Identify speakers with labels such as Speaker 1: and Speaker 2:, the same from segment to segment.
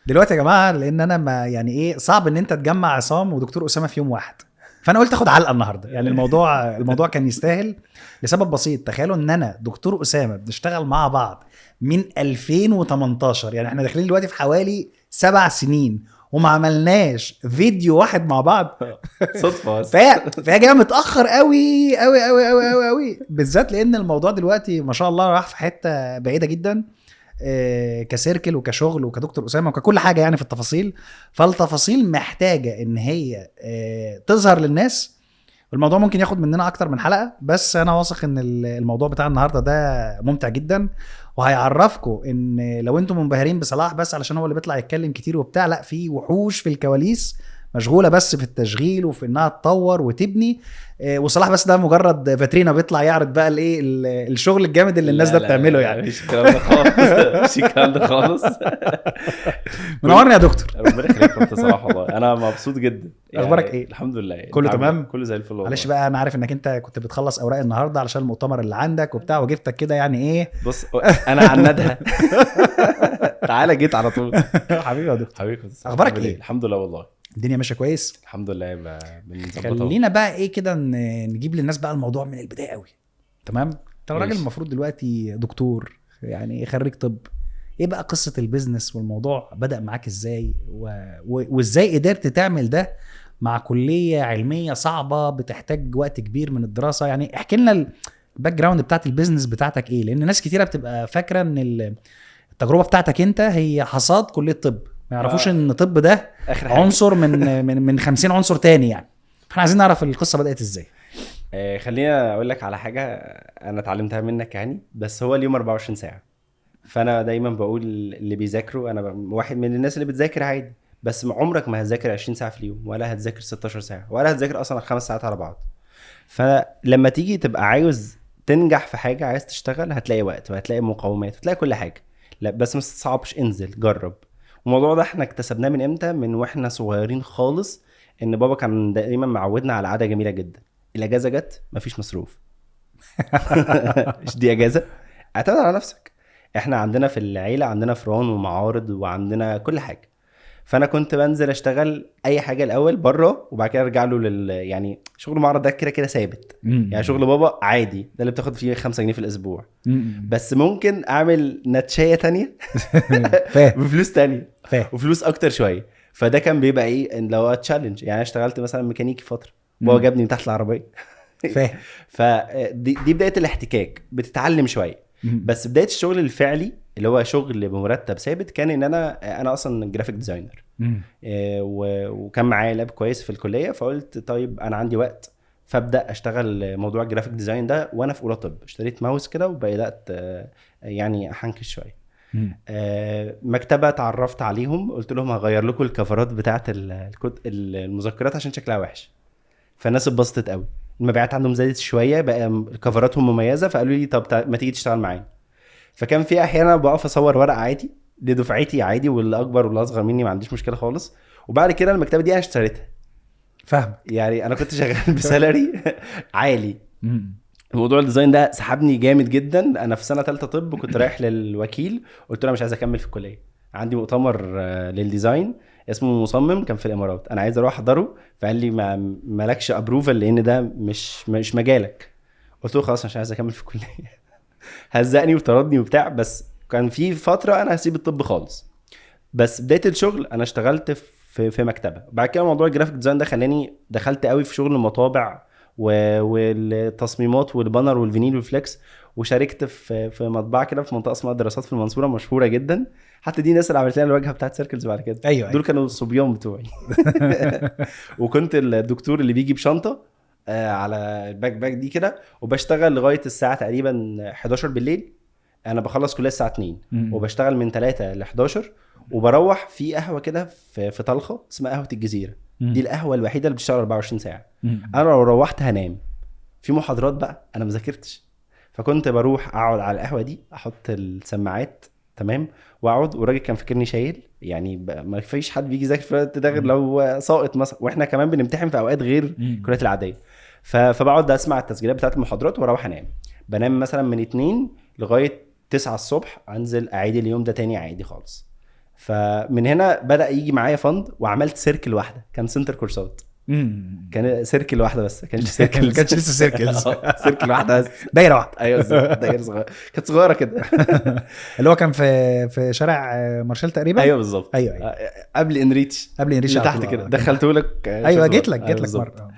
Speaker 1: دلوقتي يا جماعة، لان انا ما يعني ايه، صعب ان انت تجمع عصام ودكتور اسامة في يوم واحد، فانا قلت اخد علقه النهارده. يعني الموضوع كان يستاهل لسبب بسيط. تخيلوا ان انا دكتور اسامة بنشتغل مع بعض من 2018، يعني احنا داخلين دلوقتي في حوالي 7 سنين وما عملناش فيديو واحد مع بعض.
Speaker 2: صدفة بس.
Speaker 1: فهي جاية متاخر قوي قوي قوي قوي قوي قوي، بالذات لان الموضوع دلوقتي ما شاء الله راح في حتة بعيدة جدا، ك circle وكشغل وكدكتور اسامة وككل حاجة يعني في التفاصيل. فالتفاصيل محتاجه ان هي تظهر للناس. الموضوع ممكن ياخد مننا اكتر من حلقة، بس انا واثق ان الموضوع بتاع النهارده ده ممتع جدا، وهيعرفكم ان لو انتم منبهرين بصلاح بس علشان هو اللي بيطلع يتكلم كتير وبتاع، لا، في وحوش في الكواليس مشغولة بس في التشغيل وفي انها تطور وتبني، وصلاح بس ده مجرد فاترينا بيطلع يعرض بقى الايه الشغل الجامد اللي الناس ده بتعمله. يعني
Speaker 2: مفيش الكلام ده خالص، مفيش الكلام ده خالص.
Speaker 1: منورني يا دكتور.
Speaker 2: ربنا يخليك انت صراحة، والله انا مبسوط جدا. يعني
Speaker 1: اخبارك ايه؟
Speaker 2: الحمد لله
Speaker 1: كله تمام،
Speaker 2: كله زي الفل.
Speaker 1: معلش بقى، انا عارف انك انت كنت بتخلص اوراق النهارده علشان المؤتمر اللي عندك وبتاع، وجبتك كده يعني ايه.
Speaker 2: بص انا عندها تعالى، جيت على طول.
Speaker 1: حبيبي يا دكتور.
Speaker 2: حبيبي،
Speaker 1: اخبارك ايه؟
Speaker 2: الحمد لله والله
Speaker 1: الدنيا ماشية كويس
Speaker 2: الحمد لله.
Speaker 1: خلينا بقى ايه كده نجيب للناس بقى الموضوع من البداية قوي. تمام، انت راجل المفروض دلوقتي دكتور، يعني خريج طب، ايه بقى قصة ال business والموضوع بدأ معاك ازاي، وازاي قدرت تعمل ده مع كليه علمية صعبة بتحتاج وقت كبير من الدراسة؟ يعني احكي لنا ال background بتاعت ال business بتاعتك ايه، لان ناس كتيرة بتبقى فاكره ان التجربة بتاعتك انت هي حصاد كليه طب، ما يعرفوش ان الطب ده عنصر من 50 عنصر تاني. يعني احنا عايزين نعرف القصة بدات ازاي.
Speaker 2: خلينا اقول لك على حاجة انا اتعلمتها منك يعني، بس هو اليوم 24 ساعة. فانا دايما بقول اللي بيذاكروا، انا واحد من الناس اللي بتذاكر عادي، بس عمرك ما هتذاكر 20 ساعة في اليوم، ولا هتذاكر 16 ساعة، ولا هتذاكر اصلا 5 ساعات على بعض. فلما تيجي تبقى عاوز تنجح في حاجة، عايز تشتغل، هتلاقي وقت وهتلاقي مقاومات، هتلاقي كل حاجة. لا بس ما تصعبش، انزل جرب. الموضوع ده احنا اكتسبناه من امتى؟ من واحنا صغيرين خالص، ان بابا كان دايما معودنا على عادة جميلة جدا. الاجازة جت مفيش مصروف. مش دي اجازه، اعتمد على نفسك. احنا عندنا في العيلة عندنا فران ومعارض وعندنا كل حاجة، فانا كنت بنزل اشتغل اي حاجة الاول بره، وبعد كده ارجع له يعني شغل معرض ده كده كده ثابت. يعني شغل بابا عادي ده اللي بتاخد فيه 5 جنيه في الاسبوع، بس ممكن اعمل نتشايه تانية بفلوس تانية وفلوس اكتر شوية. فده كان بيبقى ايه، ان لو challenge. يعني انا اشتغلت مثلا ميكانيكي فترة، بابا جابني من تحت العربية. فدي بداية الاحتكاك، بتتعلم شوية. بس بداية الشغل الفعلي اللي هو شغل بمرتب ثابت كان ان انا اصلا graphic designer، وكان معايا lap كويس في الكلية، فقلت طيب انا عندي وقت، فابدا اشتغل موضوع ال graphic design ده. وانا في اولى طب اشتريت ماوس كده وبدات يعني احنكش شوية. مكتبه اتعرفت عليهم، قلت لهم هغير لكم الكفرات بتاعه المذكرات عشان شكلها وحش. فالناس اتبسطت قوي، المبيعات عندهم زادت شوية، بقى كفراتهم مميزة، فقالوا لي طب ما تيجي تشتغل معانا. فكان في احيانا بقف اصور ورق عادي لدفعتي عادي، واللي اكبر واللي اصغر مني ما عنديش مشكلة خالص. وبعد كده المكتبة دي انا اشتريتها.
Speaker 1: فاهم
Speaker 2: يعني انا كنت شغال ب salary عالي. موضوع ال design ده سحبني جامد جدا. انا في سنة ثالثة طب كنت رايح للوكيل، قلت له انا مش عايز اكمل في الكلية، عندي مؤتمر لل design اسمه مصمم كان في الامارات، انا عايز اروح احضره. فقال لي ما مالكش approval لان ده مش مجالك. قلت له خلاص مش عايز اكمل في الكلية. هزقني وطردني وبتاع. بس كان في فترة انا هسيب الطب خالص. بس بداية الشغل انا اشتغلت في مكتبه. بعد كده موضوع ال graphic design ده خلاني دخلت قوي في شغل المطابع والتصميمات وال banner والفينيل وال flex، وشاركت في مطبعة كده في منطقة اسمها دراسات في المنصورة مشهورة جدا. حتى دي الناس اللي عملت لنا الواجهة بتاعت سيركلز بعد كده.
Speaker 1: أيوة.
Speaker 2: دول كانوا الصبيان بتوعي. وكنت الدكتور اللي بيجي بشنطه على ال backpack دي كده، وبشتغل لغاية الساعة تقريبا 11 بالليل. انا بخلص كليه الساعة 2 وبشتغل من 3 ل 11، وبروح في قهوة كده في طلخه اسمها قهوة الجزيرة. دي القهوة الوحيدة اللي بتشتغل 24 ساعة. انا لو روحت هنام. في محاضرات بقى انا ما ذاكرتش، فكنت بروح اقعد على القهوة دي، احط السماعات تمام واقعد. والراجل كان فاكرني شايل، يعني ما فيش حد بيجي يذاكر في الوقت ده غير لو ساقط مثلا، واحنا كمان بنمتحن في اوقات غير الكليات العادية. فبقعد اسمع التسجيلات بتاعت المحاضرات واروح انام. بنام مثلا من 2 لغاية 9 الصبح، انزل اعيد اليوم ده تاني عادي خالص. فمن هنا بدا يجي معايا fund، وعملت circle واحدة، كان center كورسات. كان circle واحدة بس، ما كانش circle، ما
Speaker 1: كانش لسه circles،
Speaker 2: circle واحدة بس،
Speaker 1: دايرة واحدة.
Speaker 2: ايوه بالظبط، دايرة صغيرة، كانت صغيرة كده.
Speaker 1: اللي هو كان في شارع مارشال تقريبا.
Speaker 2: ايوه بالظبط.
Speaker 1: ايوه
Speaker 2: قبل انريتش،
Speaker 1: قبل انريتش
Speaker 2: تحت كده، دخلته لك.
Speaker 1: ايوه جيت لك مرة.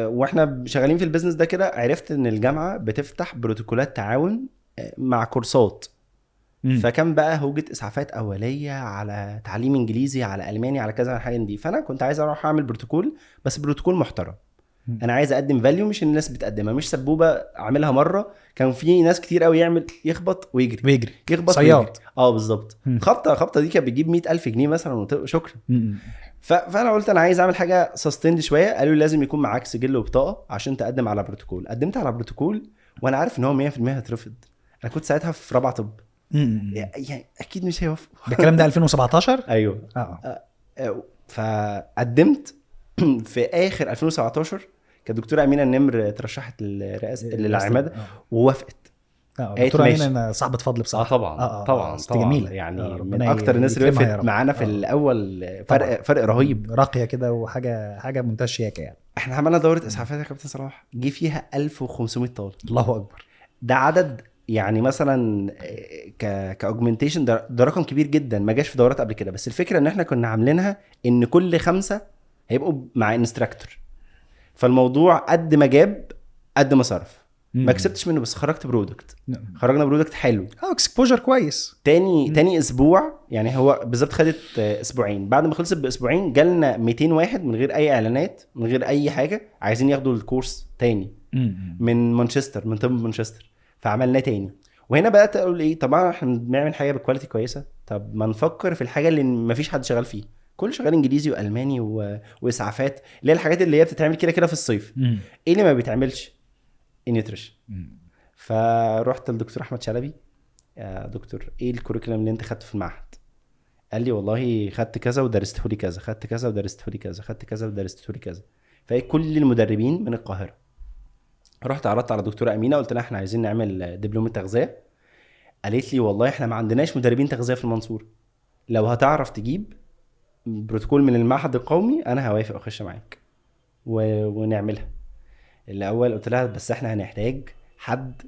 Speaker 2: واحنا شغالين في ال business ده كده، عرفت ان الجامعة بتفتح بروتوكولات تعاون مع كورسات. فكان بقى هوجة اسعافات اوليه، على تعليم انجليزي، على الماني، على كذا حاجة دي. فانا كنت عايز اروح اعمل بروتوكول، بس بروتوكول محترم. انا عايز اقدم value مش الناس بتقدمها، مش سبوبه اعملها مرة. كان في ناس كتير قوي يعمل يخبط ويجري، يخبط
Speaker 1: صياد.
Speaker 2: اه بالظبط. خبطه دي كانت بتجيب 100,000 جنيه مثلا، وشكرا. فانا قلت انا عايز اعمل حاجة sustained شوية. قالوا لي لازم يكون معاك سجل وبطاقه عشان تقدم على بروتوكول. قدمت على بروتوكول وانا عارف ان هو 100% هترفض. انا كنت ساعتها في رابعه طب، يعني اكيد مش هيوافقوا.
Speaker 1: ده الكلام ده 2017.
Speaker 2: ايوه. فقدمت في اخر 2017. كانت دكتورة امينه النمر ترشحت للرئاسة للعماده ووافقت.
Speaker 1: دكتورة امينه صاحبه فضل بصراحة.
Speaker 2: طبعا طبعا
Speaker 1: جميلة
Speaker 2: يعني، من اكتر الناس اللي وقفت معانا في الاول. فرق رهيب،
Speaker 1: راقية كده، وحاجه منتهى الشياكه يعني.
Speaker 2: احنا عملنا دوره اسعافات يا كابتن صلاح، جه فيها 1500 طالب.
Speaker 1: الله اكبر.
Speaker 2: ده عدد يعني مثلا ك augmentation ده رقم كبير جدا، ما جاش في دورات قبل كده. بس الفكرة ان احنا كنا عاملينها ان كل 5 هيبقوا مع instructor، فالموضوع قد ما جاب قد ما صرف. ما كسبتش منه، بس خرجت product. خرجنا product حلو،
Speaker 1: exposure كويس.
Speaker 2: تاني اسبوع يعني، هو بالظبط خدت اسبوعين. بعد ما خلصت باسبوعين جالنا 200 واحد من غير اي اعلانات، من غير اي حاجة، عايزين ياخدوا الكورس تاني من مانشستر، من طب مانشستر. فعملناه تاني. وهنا بدات اقول ايه، طبعا احنا بنعمل حاجة ب quality كويسة، طب ما نفكر في الحاجة اللي ما فيش حد شغال فيه. كل شغال انجليزي والماني واسعافات، اللي هي الحاجات اللي هي بتتعمل كده كده في الصيف. ايه اللي ما بيتعملش؟ ال nutrition. فروحت للدكتور احمد شلبي، يا دكتور ايه ال curriculum اللي انت خدته في المعهد؟ قال لي والله خدت كذا ودرسته لي كذا، خدت كذا ودرسته لي كذا، خدت كذا ودرسته لي كذا. فكل المدربين من القاهرة. رحت عرضت على دكتورة امينه، قلت لها احنا عايزين نعمل دبلومه تغذية. قالت لي والله احنا ما عندناش مدربين تغذية في المنصورة، لو هتعرف تجيب بروتوكول من المعهد القومي انا هوافق واخش معاك ونعملها. الاول قلت لها بس احنا هنحتاج حد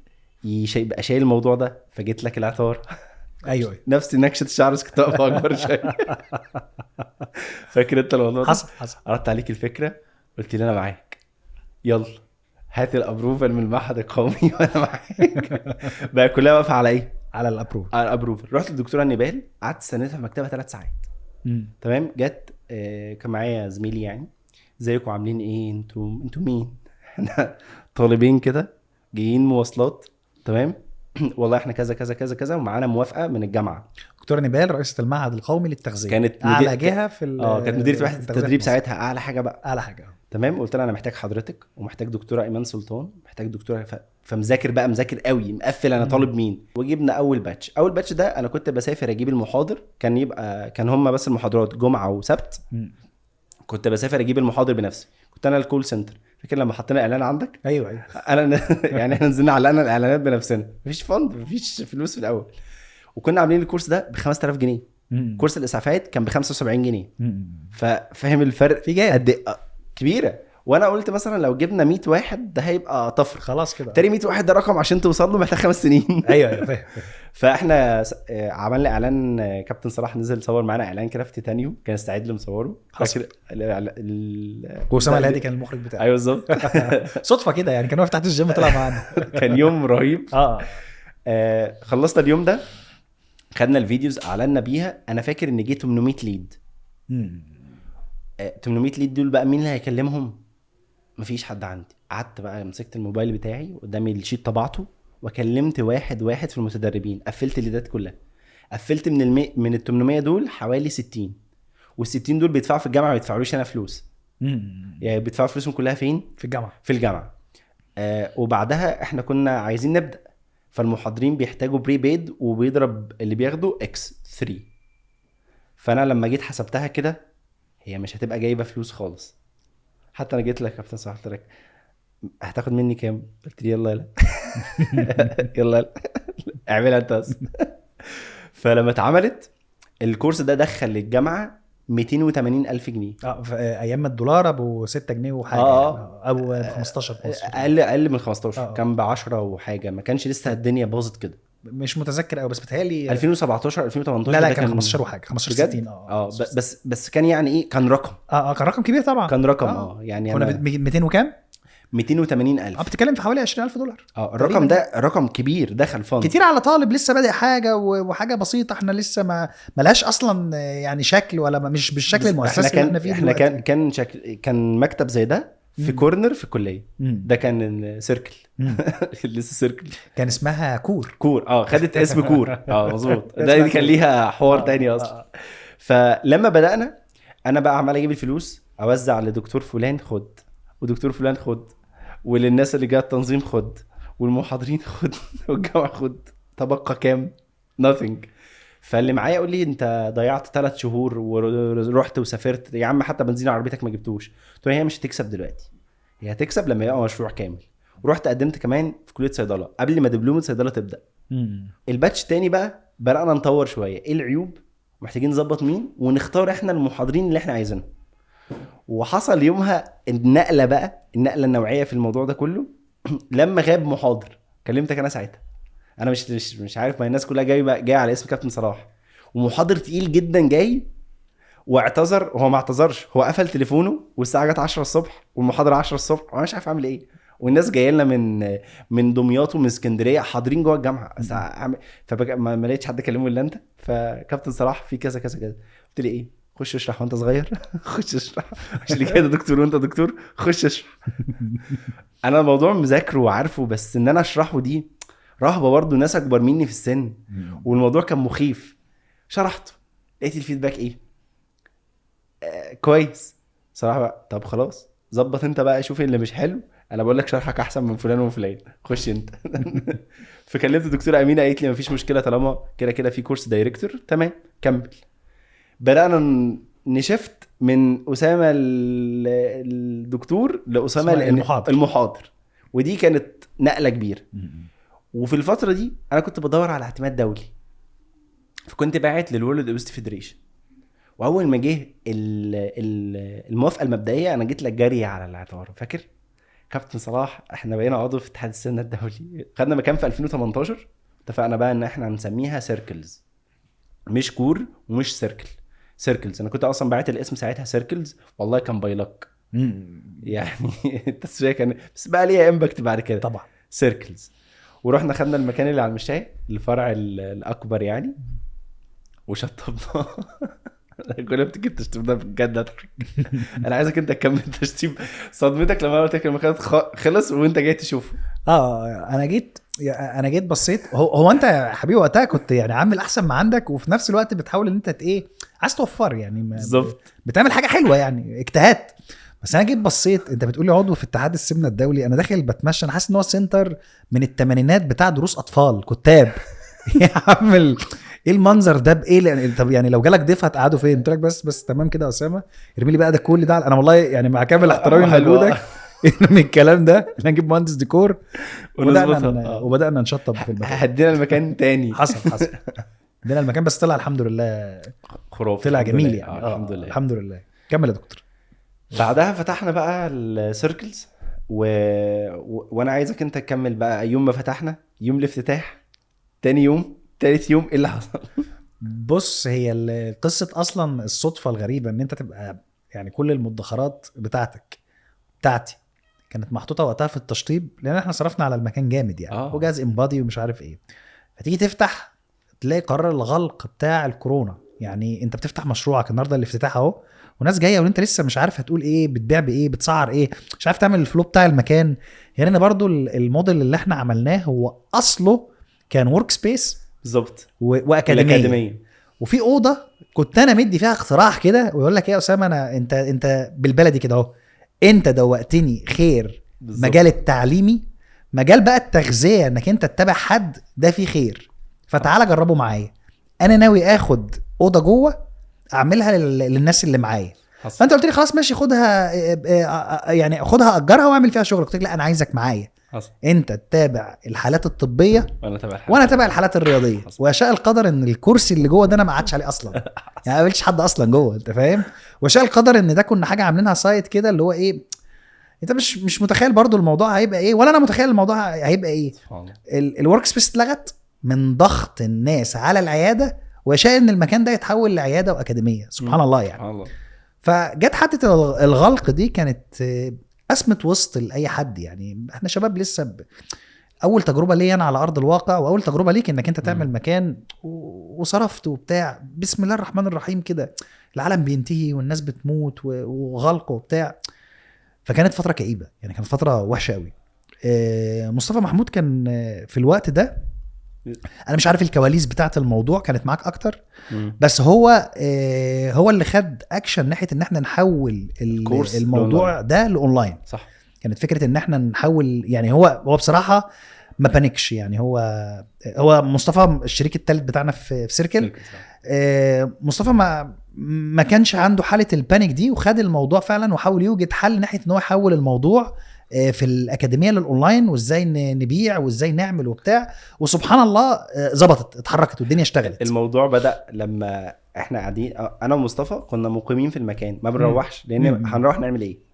Speaker 2: يبقى شايل الموضوع ده، فجيت لك العطار.
Speaker 1: ايوه
Speaker 2: نفس نكشه الشعر، بس كنت واقف اكبر شوية. فاكر انت الموضوع ده؟
Speaker 1: حصل.
Speaker 2: عرضت عليك الفكرة، قلت لي انا معاك، يلا هات ال approval من المعهد القومي وانا معاك. بقى كلها واقفة على ايه؟
Speaker 1: على ال approval.
Speaker 2: على ال approval. رحت للدكتوره نيبال، قعدت استنيتها في مكتبها 3 ساعات. تمام. جت كان معايا زميلي، يعني ازيكم عاملين ايه، انتوا مين؟ احنا طالبين كده جايين مواصلات، تمام. والله احنا كذا كذا كذا كذا، ومعانا موافقة من الجامعة.
Speaker 1: دكتورة نيبال رئيسه المعهد القومي للتغذيه،
Speaker 2: كانت
Speaker 1: اعلى جهة في
Speaker 2: كانت مديره وحده التدريب ساعتها، اعلى حاجة بقى،
Speaker 1: اعلى حاجة.
Speaker 2: تمام. قلت لها انا محتاج حضرتك، ومحتاج دكتورة ايمان سلطان، محتاج دكتورة فمذاكر بقى، مذاكر قوي، مقفل انا طالب مين. وجبنا اول batch. اول batch ده انا كنت بسافر اجيب المحاضر، كان هم بس المحاضرات جمعه وسبت. كنت بسافر اجيب المحاضر بنفسي، كنت انا ال call center. فاكر لما حطينا اعلان عندك؟
Speaker 1: ايوه
Speaker 2: انا يعني احنا نزلنا علقنا الاعلانات بنفسنا، مفيش fund، مفيش فلوس في الاول. وكنا عاملين الكورس ده ب 5000 جنيه. كورس الاسعافات كان ب 75 جنيه. ففهم الفرق
Speaker 1: في
Speaker 2: قد كبيرة. وانا قلت مثلا لو جبنا 100 واحد ده هيبقى طفر،
Speaker 1: خلاص كده.
Speaker 2: تاني 100 واحد ده رقم عشان توصل له محتاج 5 سنين.
Speaker 1: ايوه فاهم.
Speaker 2: فاحنا عملنا اعلان، كابتن صلاح نزل صور معانا اعلان كده في تيتانيوم، كان استعد له مصوره.
Speaker 1: حصل. واسامة الهادي كان المخرج بتاعه.
Speaker 2: ايوه بالظبط.
Speaker 1: صدفة كده يعني، كان واقف تحت الجيم طلع معانا.
Speaker 2: كان يوم رهيب. خلصنا اليوم ده، خدنا ال videos اعلنا بيها. انا فاكر ان جه 800 lead. 800 lead دول بقى مين اللي هيكلمهم؟ مفيش حد عندي. قعدت بقى مسكت الموبايل بتاعي قدامي ال sheet طبعته، وكلمت واحد واحد في المتدربين. قفلت الليدات كلها. قفلت من ال 800 دول حوالي 60، وال 60 دول بيدفعوا في الجامعة، ما بيدفعوليش انا فلوس. يعني بيدفعوا فلوسهم كلها فين؟
Speaker 1: في الجامعة.
Speaker 2: في الجامعة. وبعدها احنا كنا عايزين نبدا، فالمحاضرين بيحتاجوا prepaid، وبيضرب اللي بياخده x 3. فانا لما جيت حسبتها كده هي مش هتبقى جايبه فلوس خالص. حتى انا جيت لك يا كابتن صلاح قلت لك هتاخد مني كام؟ قلت لي يلا يلا يلا اعملها انت بس. فلما اتعملت الكورس ده دخل للجامعة 280 الف جنيه.
Speaker 1: ايام الدولار ابو 6 جنيه وحاجه او 15
Speaker 2: اقل من 15 كان ب 10 وحاجه، ما كانش لسه الدنيا باظت كده،
Speaker 1: مش متذكر قوي بس بتهيألي
Speaker 2: 2017 2018
Speaker 1: لا كان 15 وحاجه، 15 60.
Speaker 2: بس كان يعني ايه، كان رقم
Speaker 1: كان رقم كبير طبعا،
Speaker 2: كان رقم يعني
Speaker 1: كنا 200 وكام،
Speaker 2: 280 الف،
Speaker 1: بتتكلم في حوالي 20000 دولار.
Speaker 2: الرقم ده رقم كبير، دخل fund
Speaker 1: كتير على طالب لسه بادئ حاجة وحاجه بسيطة، احنا لسه ما ملهاش اصلا يعني شكل ولا مش بالشكل المؤسسي اللي احنا فيه.
Speaker 2: احنا كان شكل، كان مكتب زي ده في corner في الكلية، ده كان Circle. لسه Circle
Speaker 1: كان اسمها كور.
Speaker 2: خدت اسم كور. مظبوط. ده كان ليها حوار تاني اصلا. فلما بدانا انا بقى عمال اجيب الفلوس اوزع لدكتور فلان خد، ودكتور فلان خد، وللناس اللي جات التنظيم خد، والمحاضرين خد، والجامعة خد. تبقى كام؟ nothing. فاللي معايا يقول لي انت ضيعت 3 شهور ورحت وسافرت يا عم، حتى بنزين عربيتك ما جبتوش. قلت له هي مش هتكسب دلوقتي، هي هتكسب لما يبقى مشروع كامل. ورحت قدمت كمان في كليه صيدلة قبل ما دبلومه صيدلة تبدا. ال batch تاني بقى بدأنا نطور شوية ايه العيوب، محتاجين نظبط مين، ونختار احنا المحاضرين اللي احنا عايزينهم. وحصل يومها النقلة بقى، النقلة النوعية في الموضوع ده كله. لما غاب محاضر كلمتك انا ساعتها، انا مش عارف، ما الناس كلها جاية على اسم كابتن صلاح، ومحاضر تقيل جدا جاي واعتذر. هو ما اعتذرش، هو قفل تليفونه والساعة جت 10 الصبح والمحاضره 10 الصبح وانا مش عارف اعمل ايه، والناس جاية لنا من دمياط ومن اسكندرية حاضرين جوه الجامعة. فما لقيتش حد اكلمه الا انت. فكابتن صلاح في كذا كذا كذا. قلت لي ايه؟ خش اشرح وانت صغير. خش اشرح، مش اللي كده دكتور وانت دكتور، خش اشرح. انا الموضوع مذاكرة وعارفه، بس ان انا اشرحه دي رهبة برضو، ناس اكبر مني في السن والموضوع كان مخيف. شرحته، لقيت ال feedback ايه؟ كويس صراحة بقى. طب خلاص ظبط انت بقى، شوف اللي مش حلو، انا بقول لك شرحك احسن من فلان وفلان، خش انت. فكلمت الدكتورة امينه، قالت لي مفيش مشكلة طالما كده كده في course director، تمام كمل. بدأنا ن shift من أسامة الدكتور لأسامة المحاضر، ودي كانت نقلة كبيرة. وفي الفترة دي أنا كنت بدور على اعتماد دولي، فكنت باعت لل World Obesity Federation. وأول ما جه الموافقة المبدئية أنا جيت لك جري على الاعتبار. فاكر كابتن صلاح احنا بقينا عضو في اتحاد السمنة الدولي، خدنا مكان في 2018. اتفقنا بقى ان احنا هنسميها Circles، مش كور ومش Circle، Circles. انا كنت اصلا بعت الاسم ساعتها Circles، والله كان by luck يعني. التسويق كان بس بقى ليها impact بعد كده
Speaker 1: طبعا.
Speaker 2: Circles. ورحنا خدنا المكان اللي على المشاية، الفرع الاكبر يعني، وشطبناه. كنا بتجيب تشطيب ده بجد اضحك. انا عايزك انت تكمل تشطيب صدمتك لما قلت لك المكان خلص وانت جاي تشوفه.
Speaker 1: انا جيت بصيت. هو انت يا حبيبي وقتها كنت يعني عامل احسن ما عندك، وفي نفس الوقت بتحاول ان انت ايه، عايز توفر يعني،
Speaker 2: بالظبط
Speaker 1: بتعمل حاجة حلوة يعني، اجتهاد. بس انا جيت بصيت، انت بتقولي عضو في اتحاد السمنة الدولي، انا داخل بتمشى، انا حاسس ان هو center من الثمانينات بتاع دروس اطفال كتاب. يا عم ايه المنظر ده بايه؟ طب يعني لو جالك ضيف هتقعده فين؟ قلت لك بس تمام كده يا اسامة، ارمي لي بقى ده كل ده. انا والله يعني مع كامل احترامي لمجهودك من الكلام ده، نجيب مهندس ديكور وبدانا نشطب في المكان،
Speaker 2: هدينا المكان تاني.
Speaker 1: حصل هدينا المكان، بس طلع الحمد لله
Speaker 2: خرافي،
Speaker 1: طلع جميل يعني.
Speaker 2: الحمد لله
Speaker 1: الحمد لله. كمل يا دكتور.
Speaker 2: بعدها فتحنا بقى ال Circles وانا عايزك انت تكمل بقى. يوم ما فتحنا، يوم الافتتاح، تاني يوم، تالت يوم، ايه اللي حصل؟
Speaker 1: بص، هي القصة اصلا الصدفة الغريبة ان انت تبقى يعني كل المدخرات بتاعتي كانت محطوطة وقتها في التشطيب، لان احنا صرفنا على المكان جامد يعني، وجهاز امبادي ومش عارف ايه. فتيجي تفتح تلاقي قرار الغلق بتاع الكورونا. يعني انت بتفتح مشروعك النهارده الافتتاح اهو، وناس جاية وانت لسه مش عارف هتقول ايه، بتبيع بايه، بتسعر ايه، مش عارف تعمل ال flow بتاع المكان. يعني انا برضو الموديل اللي احنا عملناه هو اصله كان workspace
Speaker 2: بالظبط
Speaker 1: واكاديميه، وفي اوضة كنت انا مدي فيها اقتراح كده، ويقول لك ايه يا اسامة، انا انت بالبلدي كده اهو، انت دوقتني خير بالزبط. مجال التعليمي، مجال بقى التغذية، انك انت تتابع حد ده فيه خير، فتعالى جربه معايا. انا ناوي اخد اوضة جوه اعملها للناس اللي معايا. فانت قلت لي خلاص ماشي، خدها يعني خدها اجرها واعمل فيها شغل. قلت لك لا، انا عايزك معايا.
Speaker 2: حصل.
Speaker 1: انت تتابع الحالات الطبية
Speaker 2: وانا
Speaker 1: اتابع الحالات الرياضية. وشاء القدر ان الكرسي اللي جوه ده انا ما قعدتش عليه اصلا يعني ما قابلتش حد اصلا جوه، انت فاهم. وشاء القدر ان ده كنا حاجة عاملينها side كده، اللي هو ايه، انت مش متخيل برضو الموضوع هيبقى ايه، ولا انا متخيل الموضوع هيبقى ايه. ال workspace اتلغت من ضغط الناس على العيادة، وشاء ان المكان ده يتحول لعياده واكاديميه. سبحان الله يعني.
Speaker 2: سبحان الله.
Speaker 1: فجت حتة الغلق دي كانت أزمة وسط لأي حد يعني. احنا شباب لسه اول تجربه لي انا على ارض الواقع، واول تجربه ليك انك انت تعمل مكان وصرفت وبتاع، بسم الله الرحمن الرحيم كده العالم بينتهي والناس بتموت وغلق وبتاع. فكانت فترة كئيبة يعني، كانت فترة وحشة قوي. مصطفى محمود كان في الوقت ده، انا مش عارف الكواليس بتاعه الموضوع كانت معاك اكتر، بس هو هو اللي خد اكشن ناحية ان احنا نحول الموضوع ده لاونلاين.
Speaker 2: صح.
Speaker 1: كانت فكرة ان احنا نحول يعني، هو بصراحة ما panic ش يعني. هو مصطفى الشريك الثالث بتاعنا في سيركل. مصطفى ما كانش عنده حاله ال panic دي، وخد الموضوع فعلا وحاول يوجد حل ناحية ان هو يحول الموضوع في الاكاديمية للاونلاين، وازاي نبيع وازاي نعمل وبتاع. وسبحان الله ظبطت، اتحركت والدنيا اشتغلت.
Speaker 2: الموضوع بدا لما احنا قاعدين انا ومصطفى كنا مقيمين في المكان، ما بنروحش لان هنروح نعمل ايه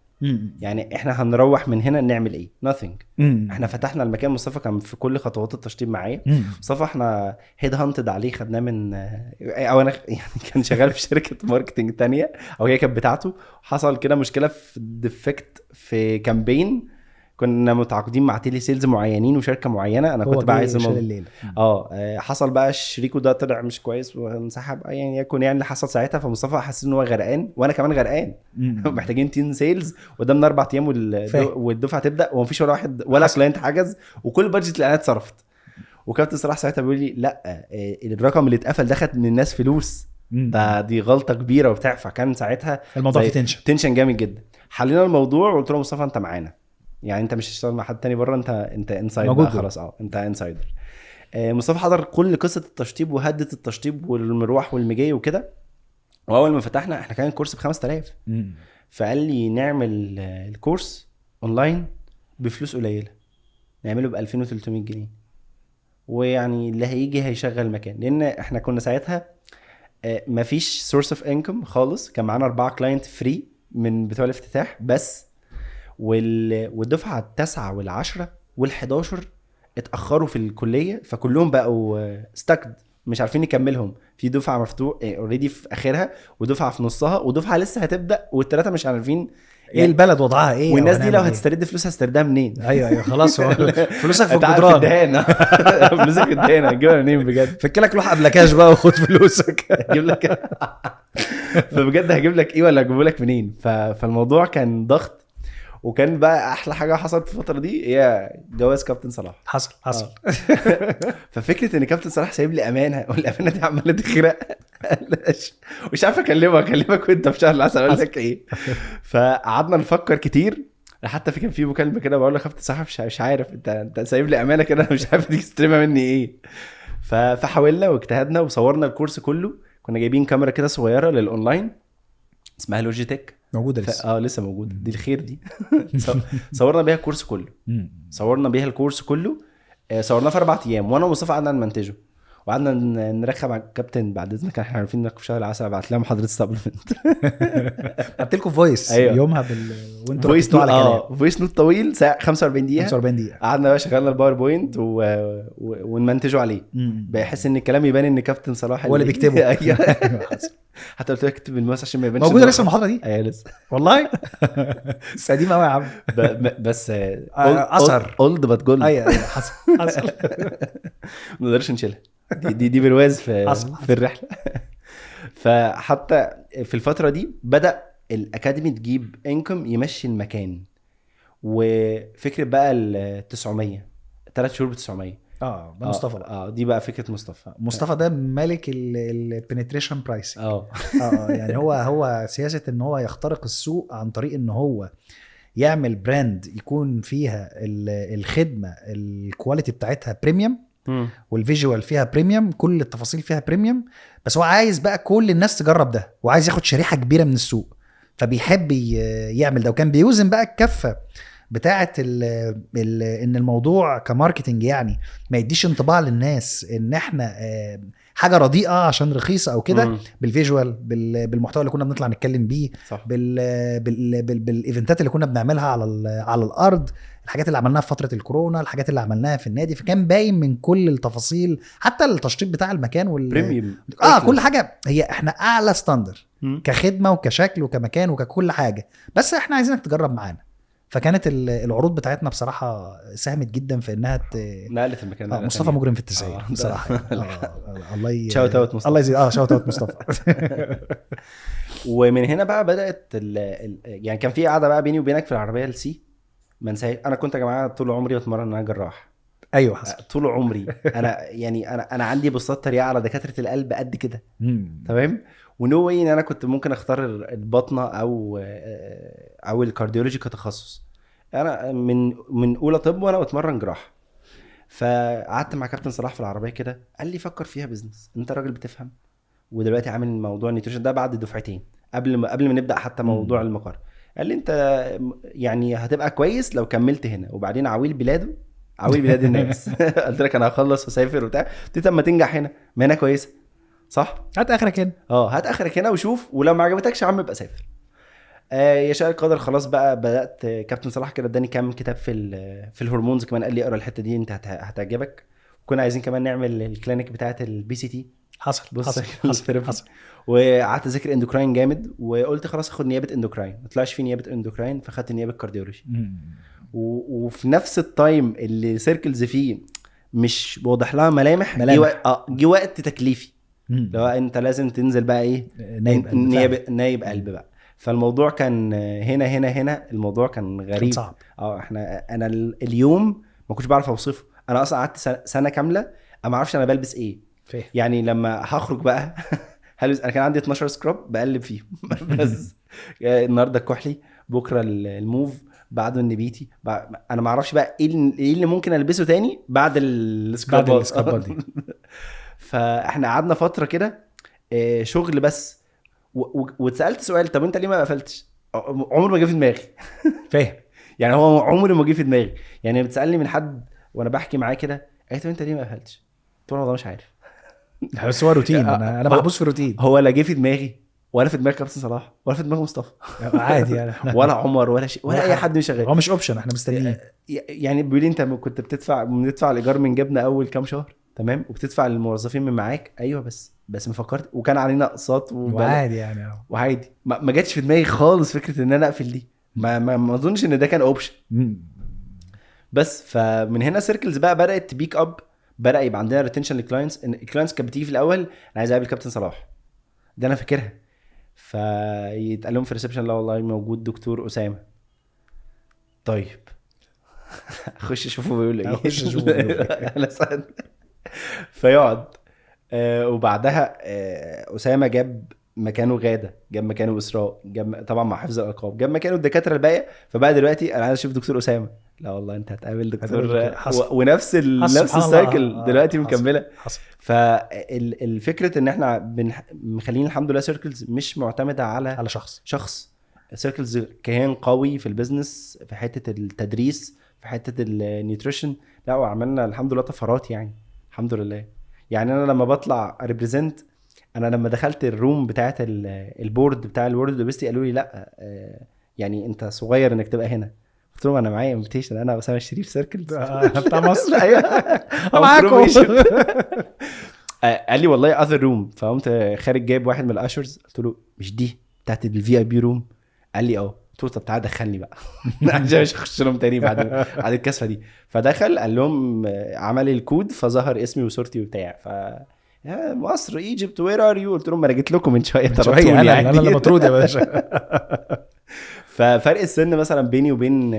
Speaker 2: يعني؟ احنا هنروح من هنا نعمل ايه؟ nothing. احنا فتحنا المكان، مصطفى كان في كل خطوات التشطيب معايا. مصطفى احنا head hunted عليه، خدناه من او انا يعني كان شغال في شركة marketing تانية او هي كانت بتاعته. حصل كده مشكلة في defect في campaign، كنا متعاقدين مع telesales معينين وشركه معينة، انا كنت بقى عايز الموضوع. حصل بقى شريكه ده طلع مش كويس وانسحب، يعني يكون يعني اللي حصل ساعتها. فمصطفى حس ان هو غرقان وانا كمان غرقان. محتاجين team sales قدامنا 4 ايام والدفعه تبدا، ومفيش ولا واحد ولا client حجز، وكل budget الاعلانات صرفت. وكابتن صلاح ساعتها بيقول لي لا، الرقم اللي اتقفل ده خد من الناس فلوس، ده دي غلطه كبيرة وبتاع. فكان ساعتها
Speaker 1: الموضوع في
Speaker 2: tension جامد جدا. حلينا الموضوع وقلت له مصطفى انت معانا يعني، انت مش هتشتغل مع حد تاني بره، انت insider بقى خلاص. انت insider. مصطفى حضر كل قصة التشطيب وهدة التشطيب والمروح والمجي وكده. واول ما فتحنا احنا كان الكورس ب 5000، فقال لي نعمل الكورس اونلاين بفلوس قليله، نعمله ب 2300 جنيه، ويعني اللي هيجي هيشغل مكان. لان احنا كنا ساعتها مفيش source of income خالص، كان معانا 4 client free من بتوع الافتتاح بس، والدفعه 9 وال10 وال11 اتاخروا في الكلية، فكلهم بقوا stucked مش عارفين يكملهم. في دفعه مفتوح already في اخرها، ودفعه في نصها، ودفعه لسه هتبدا، والثلاثة مش عارفين
Speaker 1: ايه البلد وضعها ايه،
Speaker 2: والناس دي لو هتسترد فلوسها هتستردها منين؟
Speaker 1: ايوه خلاص، هو فلوسك في الجدران،
Speaker 2: فلوسك في الدهان هتجيبها منين بجد؟
Speaker 1: فك لك لوحة ابلكاش بقى وخد فلوسك.
Speaker 2: هجيب لك فبجد هجيب لك ايه ولا هجيبه لك منين؟ فالموضوع كان ضغط. وكان بقى احلى حاجة حصلت في الفترة دي هي جواز كابتن صلاح.
Speaker 1: حصل.
Speaker 2: ففكره ان كابتن صلاح سايب لي امانه، والامانة دي عماله تغرق، مش عارف اكلمك وانت في شهر العسل اقول لك ايه. فقعدنا نفكر كتير، حتى في كان في مكالمة كده بقول له كابتن صلاح مش عارف انت سايب لي امانه كده، مش عارف دي تستلمها مني ايه. فحاولنا واجتهدنا وصورنا الكورس كله. كنا جايبين كاميرا كده صغيرة للاونلاين اسمها Logitech،
Speaker 1: موجودة لسه.
Speaker 2: لسه موجودة دي، الخير دي. صورنا بيها الكورس كله، صورناه في 4 ايام، وانا ومصطفى قعدنا نمنتجه وقعدنا نرخم على الكابتن بعد اذنك احنا عارفين انك في شهر العسل، بعت لها محاضرة supplement.
Speaker 1: بعت لكم voice. أيوة. يومها وانتوا voice على كلام
Speaker 2: voice note طويل ساعة 45 دقيقة. قعدنا بقى شغلنا ال PowerPoint ونمنتجه عليه، بحس ان الكلام يبان ان كابتن صلاح
Speaker 1: هو اللي بيكتبه.
Speaker 2: ايوه حتى قلت لك اكتب بالماوس عشان ما يبانش.
Speaker 1: موجودة لسه المحاضرة دي؟
Speaker 2: ايوه لسه
Speaker 1: والله. بس قديمة قوي يا عم.
Speaker 2: بس
Speaker 1: اثر
Speaker 2: old but gold.
Speaker 1: ايوه حصل.
Speaker 2: ما نقدرش نشيلها دي برواز في الرحلة. فحتى في الفترة دي بدا الاكاديمي تجيب income يمشي المكان. وفكره بقى ال 900 3 شهور ب 900.
Speaker 1: ده مصطفى بقى.
Speaker 2: دي بقى فكرة مصطفى.
Speaker 1: مصطفى ده ملك ال penetration pricing. يعني هو سياسة ان هو يخترق السوق عن طريق ان هو يعمل brand يكون فيها الخدمة ال quality بتاعتها premium، وال visual فيها premium، كل التفاصيل فيها premium. بس هو عايز بقى كل الناس تجرب ده، وعايز ياخد شريحة كبيرة من السوق، فبيحب يعمل ده. وكان بيوزن بقى الكفة بتاعه ان الموضوع ك marketing يعني ما يديش انطباع للناس ان احنا حاجة رديئة عشان رخيصة او كده، بال visual، بالمحتوى اللي كنا بنطلع نتكلم بيه، بال event ات اللي كنا بنعملها على الارض، الحاجات اللي عملناها في فترة الكورونا، الحاجات اللي عملناها في النادي. فكان باين من كل التفاصيل، حتى التشطيب بتاع المكان premium، كل حاجة. هي احنا اعلى standard كخدمة وكشكل وكمكان وككل حاجة، بس احنا عايزينك تجرب معانا. فكانت العروض بتاعتنا بصراحة ساهمت جدا في انها
Speaker 2: نقلت المكان.
Speaker 1: مصطفى مجرم في التسعير بصراحة. الله
Speaker 2: shout out مصطفى،
Speaker 1: الله يزيد. shout out مصطفى.
Speaker 2: ومن هنا بقى بدات يعني كان في قعدة بقى بيني وبينك في العربية السي، ما انساهاش. انا كنت يا جماعة طول عمري بتمرن ان انا جراح.
Speaker 1: ايوه حصل.
Speaker 2: طول عمري انا يعني انا عندي بوستات تريقه على دكاترة القلب قد كده، تمام. و no way ان انا كنت ممكن اختار البطنه او ال cardiology كتخصص. انا من اولى طب وانا بتمرن جراحه. فقعدت مع كابتن صلاح في العربية كده، قال لي فكر فيها business، انت راجل بتفهم، ودلوقتي عامل موضوع ال nutrition ده بعد دفعتين قبل ما نبدا حتى موضوع المقر. قال لي انت يعني هتبقى كويس لو كملت هنا. وبعدين عويل بلاده، عويل بلاد الناس. قلت لك انا هخلص وسافر وبتاع. قلت طب ما تنجح هنا، ما هنا كويسة صح،
Speaker 1: هات اخرك هنا.
Speaker 2: هات اخرك هنا وشوف، ولو ما عجبتكش يا عم ابقى سافر. يشاء القدر خلاص بقى بدات. كابتن صلاح كده اداني كام كتاب في ال hormones كمان، قال لي اقرا الحتة دي انت هتعجبك. كنا عايزين كمان نعمل ال clinic بتاعه ال PCT.
Speaker 1: حصل حصل حصل, حصل.
Speaker 2: وقعدت اذاكر endocrine جامد، وقلت خلاص اخد نيابة endocrine. ما طلعش في نيابة endocrine، فخدت نيابة cardiology. وفي نفس ال time اللي Circles فيه مش واضح لها ملامح. جه وقت تكليفي، لو انت لازم تنزل بقى ايه، نايب قلب بقى. فالموضوع كان هنا هنا هنا، الموضوع كان غريب
Speaker 1: صعب.
Speaker 2: احنا انا اليوم ما كنتش بعرف اوصفه. انا اصلا قعدت سنة كاملة انا ما اعرفش انا بلبس ايه. يعني لما هخرج بقى هلبس، انا كان عندي 12 scrub بقلب فيهم. بس النهارده الكحلي، بكره الموف، بعده النبيتي. انا ما اعرفش بقى ايه اللي ممكن البسه تاني بعد ال scrub ات دي. فاحنا قعدنا فترة كده شغل بس. واتسالت سؤال، طب انت ليه ما قفلتش؟ عمره ما جه في دماغي.
Speaker 1: فاهم
Speaker 2: يعني، هو عمره ما جه في دماغي. يعني بتسالني من حد وانا بحكي معاه كده، قالت انت ليه ما قفلتش؟ قلت له والله مش عارف.
Speaker 1: بس هو روتين، انا محبوس في روتين.
Speaker 2: هو لا جه في دماغي، ولا في دماغ كابتن صلاح، ولا في دماغ مصطفى،
Speaker 1: عادي يعني،
Speaker 2: ولا عمر، ولا شيء، ولا اي حد مش شغال.
Speaker 1: هو مش option، احنا مستنيين.
Speaker 2: يعني بيقول لي انت كنت بندفع الايجار من جبنا اول كام شهر، تمام، وبتدفع للموظفين من معاك. ايوه بس ما فكرت، وكان علينا اقساط
Speaker 1: وعادي يعني،
Speaker 2: وعادي. ما جاتش في دماغي خالص فكرة ان انا اقفل دي. ما اظنش ان ده كان option. بس فمن هنا Circles بقى بدات ت pick up، بدا يبقى عندنا retention لل clients. ال clients كانت بتيجي في الاول انا عايز اقابل كابتن صلاح، ده انا فاكرها. فيتقال لهم في ال reception لا والله موجود دكتور اسامة. طيب اخش اشوفه بيقول ايه،
Speaker 1: اخش اشوفه
Speaker 2: انا سأل. فيقعد. وبعدها اسامة جاب مكانه غاده، جاب مكانه اسراء، جاب طبعا مع حفظ الالقاب، جاب مكانه الدكاترة الباقية. فبقى دلوقتي انا عايز اشوف دكتور اسامة. لا والله انت هتقابل دكتور ونفس نفس ال cycle دلوقتي مكملة. فالفكرة ان احنا مخلين الحمد لله Circles مش معتمدة على شخص. Circles كيان قوي في ال business، في حتة التدريس، في حتة ال nutrition. لا وعملنا الحمد لله طفرات يعني الحمد لله. يعني انا لما بطلع represent، انا لما دخلت ال room بتاعه ال board بتاع ال World Obesity قالوا لي لا يعني انت صغير انك تبقى هنا. قلت لهم انا معايا invitation، انا اسامة الشريف Circles
Speaker 1: بتاع مصر.
Speaker 2: ايوه
Speaker 1: معاكم.
Speaker 2: قال لي والله other room. فقمت خارج جايب واحد من ال ushers، قلت له مش دي بتاعت ال VIP room؟ قال لي اه. قلت له طب تعالى دخلني بقى عشان مش هخش لهم تاني بعد الكسفه دي. فدخل قال لهم عمل الكود، فظهر اسمي وصورتي وبتاع. ف يا مصر Egypt where are you؟ قلت لهم انا جيت لكم من شوية،
Speaker 1: طردتوني يعني. انا اللي مطرود يا باشا.
Speaker 2: ففرق السن مثلا بيني وبين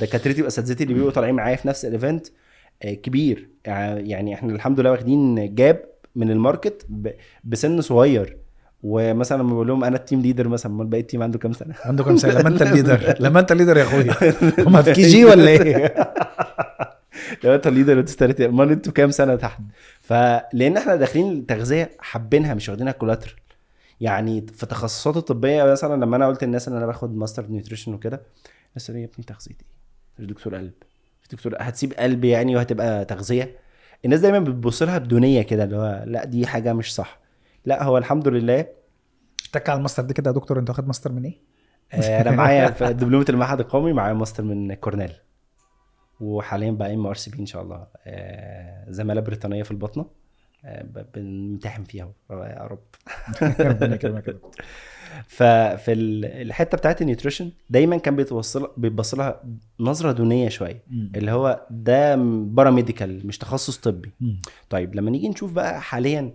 Speaker 2: دكاترتي واساتذتي اللي بيبقوا طالعين معايا في نفس ال event كبير. يعني احنا الحمد لله واخدين gap من ال market بسن صغير. ومثلا لما بقول لهم انا ال team leader مثلا، امال باقي ال team عنده كام سنة؟
Speaker 1: عنده كام سنة لما انت ال leader؟ لما انت ال leader يا اخويا هم في KG ولا ايه؟
Speaker 2: لو انت ال leader وتسترت، امال انتوا كام سنة تحت؟ فلان احنا داخلين التغذية حابينها، مش واخدينها collateral. يعني في تخصصات الطبية مثلا لما انا قلت للناس ان انا باخد master nutrition وكده، الناس قالوا يا ابني تغذية ايه؟ مش دكتور قلب، مش دكتور، هتسيب قلب يعني وهتبقى تغذية. الناس دايما بتبص لها بدونيه كده، اللي هو لا دي حاجة مش صح. لا هو الحمد لله.
Speaker 1: اتك على الماستر دي كده يا دكتور. انت واخد ماستر من ايه؟
Speaker 2: انا معايا في دبلومه المعهد القومي، معايا ماستر من كورنيل، وحاليا بقى MRCP ان شاء الله، زمالة بريطانية في البطنه، بنمتحن فيها يا رب.
Speaker 1: ربنا يكرمك يا دكتور.
Speaker 2: ففي الحتة بتاعت ال nutrition دايما كان بيتبص لها نظره دونية شوية، اللي هو ده paramedical مش تخصص طبي. طيب لما نيجي نشوف بقى حاليا،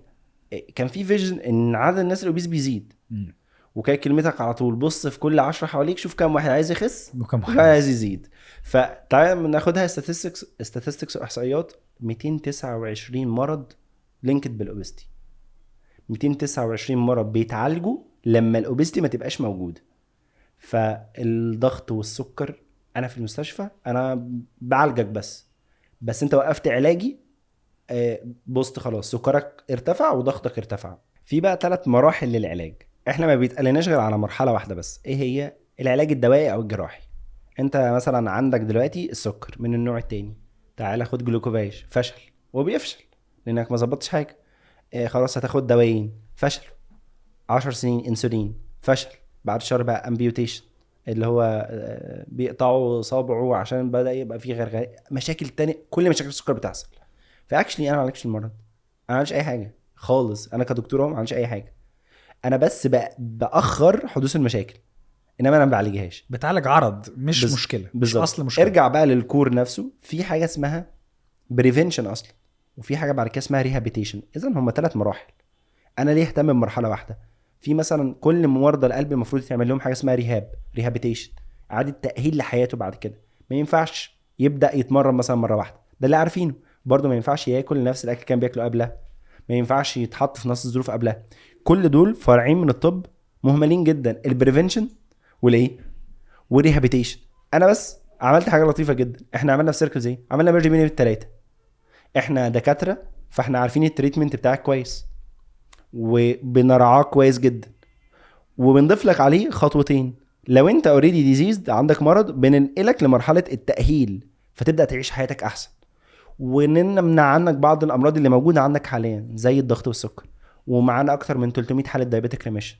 Speaker 2: كان في vision ان عدد الناس ال obese بيزيد، وكان كلمتك على طول بص في كل 10 حواليك شوف كام واحد عايز يخس
Speaker 1: وكم واحد
Speaker 2: عايز يزيد. فتعال ناخدها statistics واحصائيات. 229 مرض linked بال obesity، 229 مرض بيتعالجوا لما ال obesity ما تبقاش موجودة. فالضغط والسكر، انا في المستشفى انا بعالجك بس انت وقفت علاجي، بوست خلاص سكرك ارتفع وضغطك ارتفع. في بقى 3 مراحل للعلاج، احنا ما بيتقلناش غير على مرحلة واحدة بس. ايه هي؟ العلاج الدوائي او الجراحي. انت مثلا عندك دلوقتي السكر من النوع التاني، تعالى خد جلوكوفاج، فشل وبيفشل لانك ما ظبطتش حاجة. خلاص هتاخد دوايين، فشل. 10 سنين انسولين، فشل. بعد شهر بقى amputation اللي هو بيقطعوا صابعه عشان بدا يبقى فيه غرغره، مشاكل تانية، كل مشاكل السكر بتحصل. ف actually انا ما عالجش المرض، انا ما عملتش اي حاجة خالص، انا كدكتور ما عملتش اي حاجة، انا بس باخر حدوث المشاكل، انما انا ما بعالجهاش.
Speaker 1: بتعالج عرض مش مشكلة، مش اصل مشكلة.
Speaker 2: ارجع بقى لل core نفسه، في حاجة اسمها prevention اصلا، وفي حاجة بعد كده اسمها rehabilitation. اذا هم 3 مراحل. انا ليه اهتم بمرحلة واحدة؟ في مثلا كل مرضى القلب المفروض تعمل لهم حاجة اسمها rehabilitation، اعاده تاهيل لحياته بعد كده. ما ينفعش يبدا يتمرن مثلا مرة واحدة، ده اللي عارفينه. برضه ما ينفعش ياكل نفس الاكل كان بياكله قبلها، ما ينفعش يتحط في نفس الظروف قبلها. كل دول فرعين من الطب مهملين جدا، ال prevention والايه وال rehabilitation. انا بس عملت حاجة لطيفة جدا، احنا عملنا في Circles ايه؟ عملنا merge بين الثلاثة. احنا دكاترة فاحنا عارفين ال treatment بتاعك كويس وبنرعاه كويس جدا، وبنضيف لك عليه خطوتين. لو انت already diseased عندك مرض، بننقلك لمرحلة التاهيل فتبدا تعيش حياتك احسن، ونمنع عنك بعض الامراض اللي موجودة عندك حاليا زي الضغط والسكر. ومعانا اكتر من 300 حاله diabetic remission،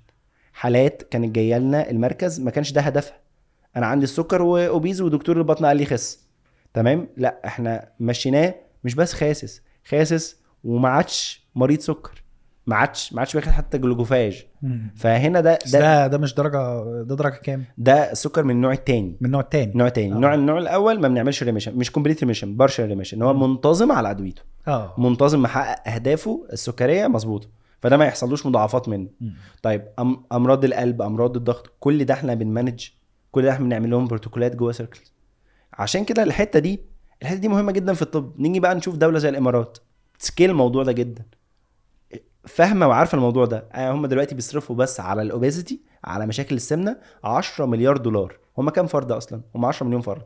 Speaker 2: حالات كانت جاية لنا المركز ما كانش ده هدفها، انا عندي السكر و obese ودكتور البطن قال لي خس، تمام. لا احنا مشيناه مش بس خاسس، خاسس وما عادش مريض سكر، ما عادش بياخد حتى جلوكوفاج. فهنا ده
Speaker 1: مش درجه، ده درجه كام؟
Speaker 2: ده السكر من النوع الثاني. من النوع الثاني، نوع تاني. النوع الاول ما بنعملش remission، مش complete remission، partial remission، هو منتظم على ادويته، منتظم محقق اهدافه السكريه مظبوطة، فده ما يحصلوش مضاعفات منه. طيب امراض القلب، امراض الضغط، كل ده احنا بن manage، كل ده احنا بنعمل لهم بروتوكولات جوه Circles. عشان كده الحتة دي مهمة جدا في الطب. نيجي بقى نشوف دولة زي الامارات scale الموضوع ده جدا، فاهمه وعارفه الموضوع ده. هم دلوقتي بيصرفوا بس على ال obesity، على مشاكل السمنة، 10 مليار دولار. هم كام فرد اصلا؟ هم 10 مليون فرد.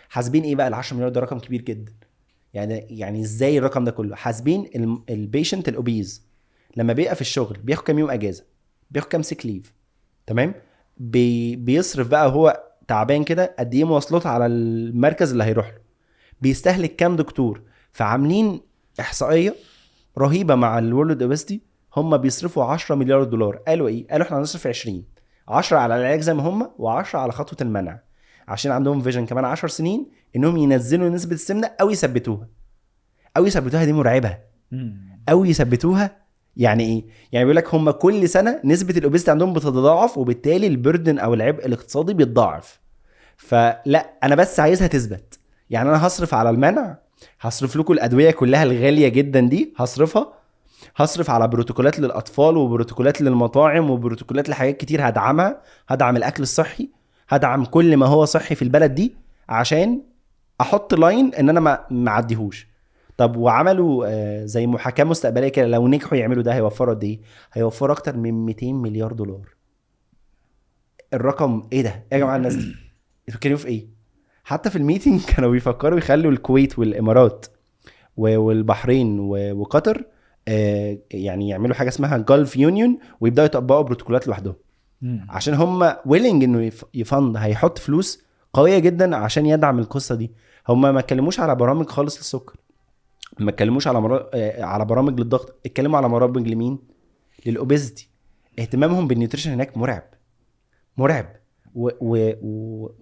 Speaker 2: حاسبين ايه بقى ال 10 مليار ده؟ رقم كبير جدا. يعني ازاي الرقم ده كله؟ حاسبين ال patient ال obese لما بيبقى في الشغل بياخد كام يوم اجازه، بياخد كام sick leave، تمام، بيصرف بقى هو تعبان كده قد ايه مواصلات على المركز اللي هيروح له، بيستهلك كام دكتور. فعاملين احصائية رهيبة مع ال World Obesity، هم بيصرفوا 10 مليار دولار. قالوا ايه؟ قالوا احنا هنصرف 20، 10 على العلاج زي ما هم، و10 على خطوة المنع، عشان عندهم vision كمان 10 سنين انهم ينزلوا نسبه السمنة او يثبتوها. او يثبتوها دي مرعبة، او يثبتوها يعني ايه؟ يعني بيقول لك هم كل سنة نسبه ال obesity عندهم بتتضاعف، وبالتالي ال burden او العبء الاقتصادي بيتضاعف. فلا انا بس عايزها تثبت، يعني انا هصرف على المنع، هصرف لكم الادوية كلها الغالية جدا دي هصرفها، هصرف على بروتوكولات للاطفال وبروتوكولات للمطاعم وبروتوكولات لحاجات كتير هدعمها، هدعم الاكل الصحي، هدعم كل ما هو صحي في البلد دي، عشان احط line ان انا ما اعديهوش. طب وعملوا زي محاكاة مستقبلية كده، لو نجحوا يعملوا ده هيوفروا قد ايه؟ هيوفروا اكتر من 200 مليار دولار. الرقم ايه ده يا جماعة؟ الناس دي بيتكلموا في ايه؟ حتى في ال meeting كانوا بيفكروا يخلوا الكويت والامارات والبحرين وقطر يعني يعملوا حاجة اسمها Gulf Union، ويبداوا يطبقوا بروتوكولات لوحدهم، عشان هم willing انه ي fund، هيحط فلوس قوية جدا عشان يدعم القصة دي. هم ما اتكلموش على برامج خالص للسكر، ما اتكلموش على برامج للضغط، اتكلموا على برامج لمين؟ لل obesity. اهتمامهم بال nutrition هناك مرعب مرعب،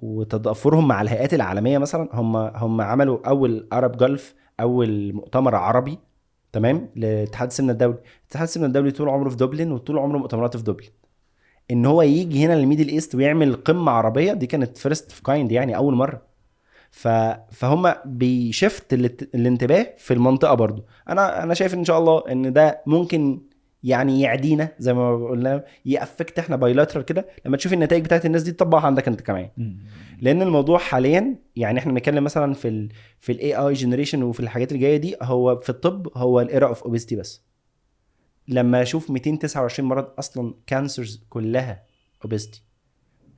Speaker 2: وتضافرهم مع الهيئات العالمية. مثلا هم عملوا اول Arab Gulf، اول مؤتمر عربي، تمام، لاتحاد السمنة الدولي. اتحاد السمنة الدولي طول عمره في دبلن، وطول عمره مؤتمراته في دبلن. ان هو يجي هنا لل Middle East ويعمل قمة عربية، دي كانت first of kind يعني، اول مرة. فهم بي shift الانتباه في المنطقة برضو. انا شايف ان شاء الله ان ده ممكن يعني يعدينا زي ما قلنا، ي affect احنا bilateral كده لما تشوف النتائج بتاعت الناس دي تطبقها عندك انت كمان. لان الموضوع حاليا يعني احنا بنتكلم مثلا في ال AI generation وفي الحاجات اللي جاية دي، هو في الطب هو ال era of obesity بس. لما اشوف 229 مرض اصلا، cancers كلها obesity،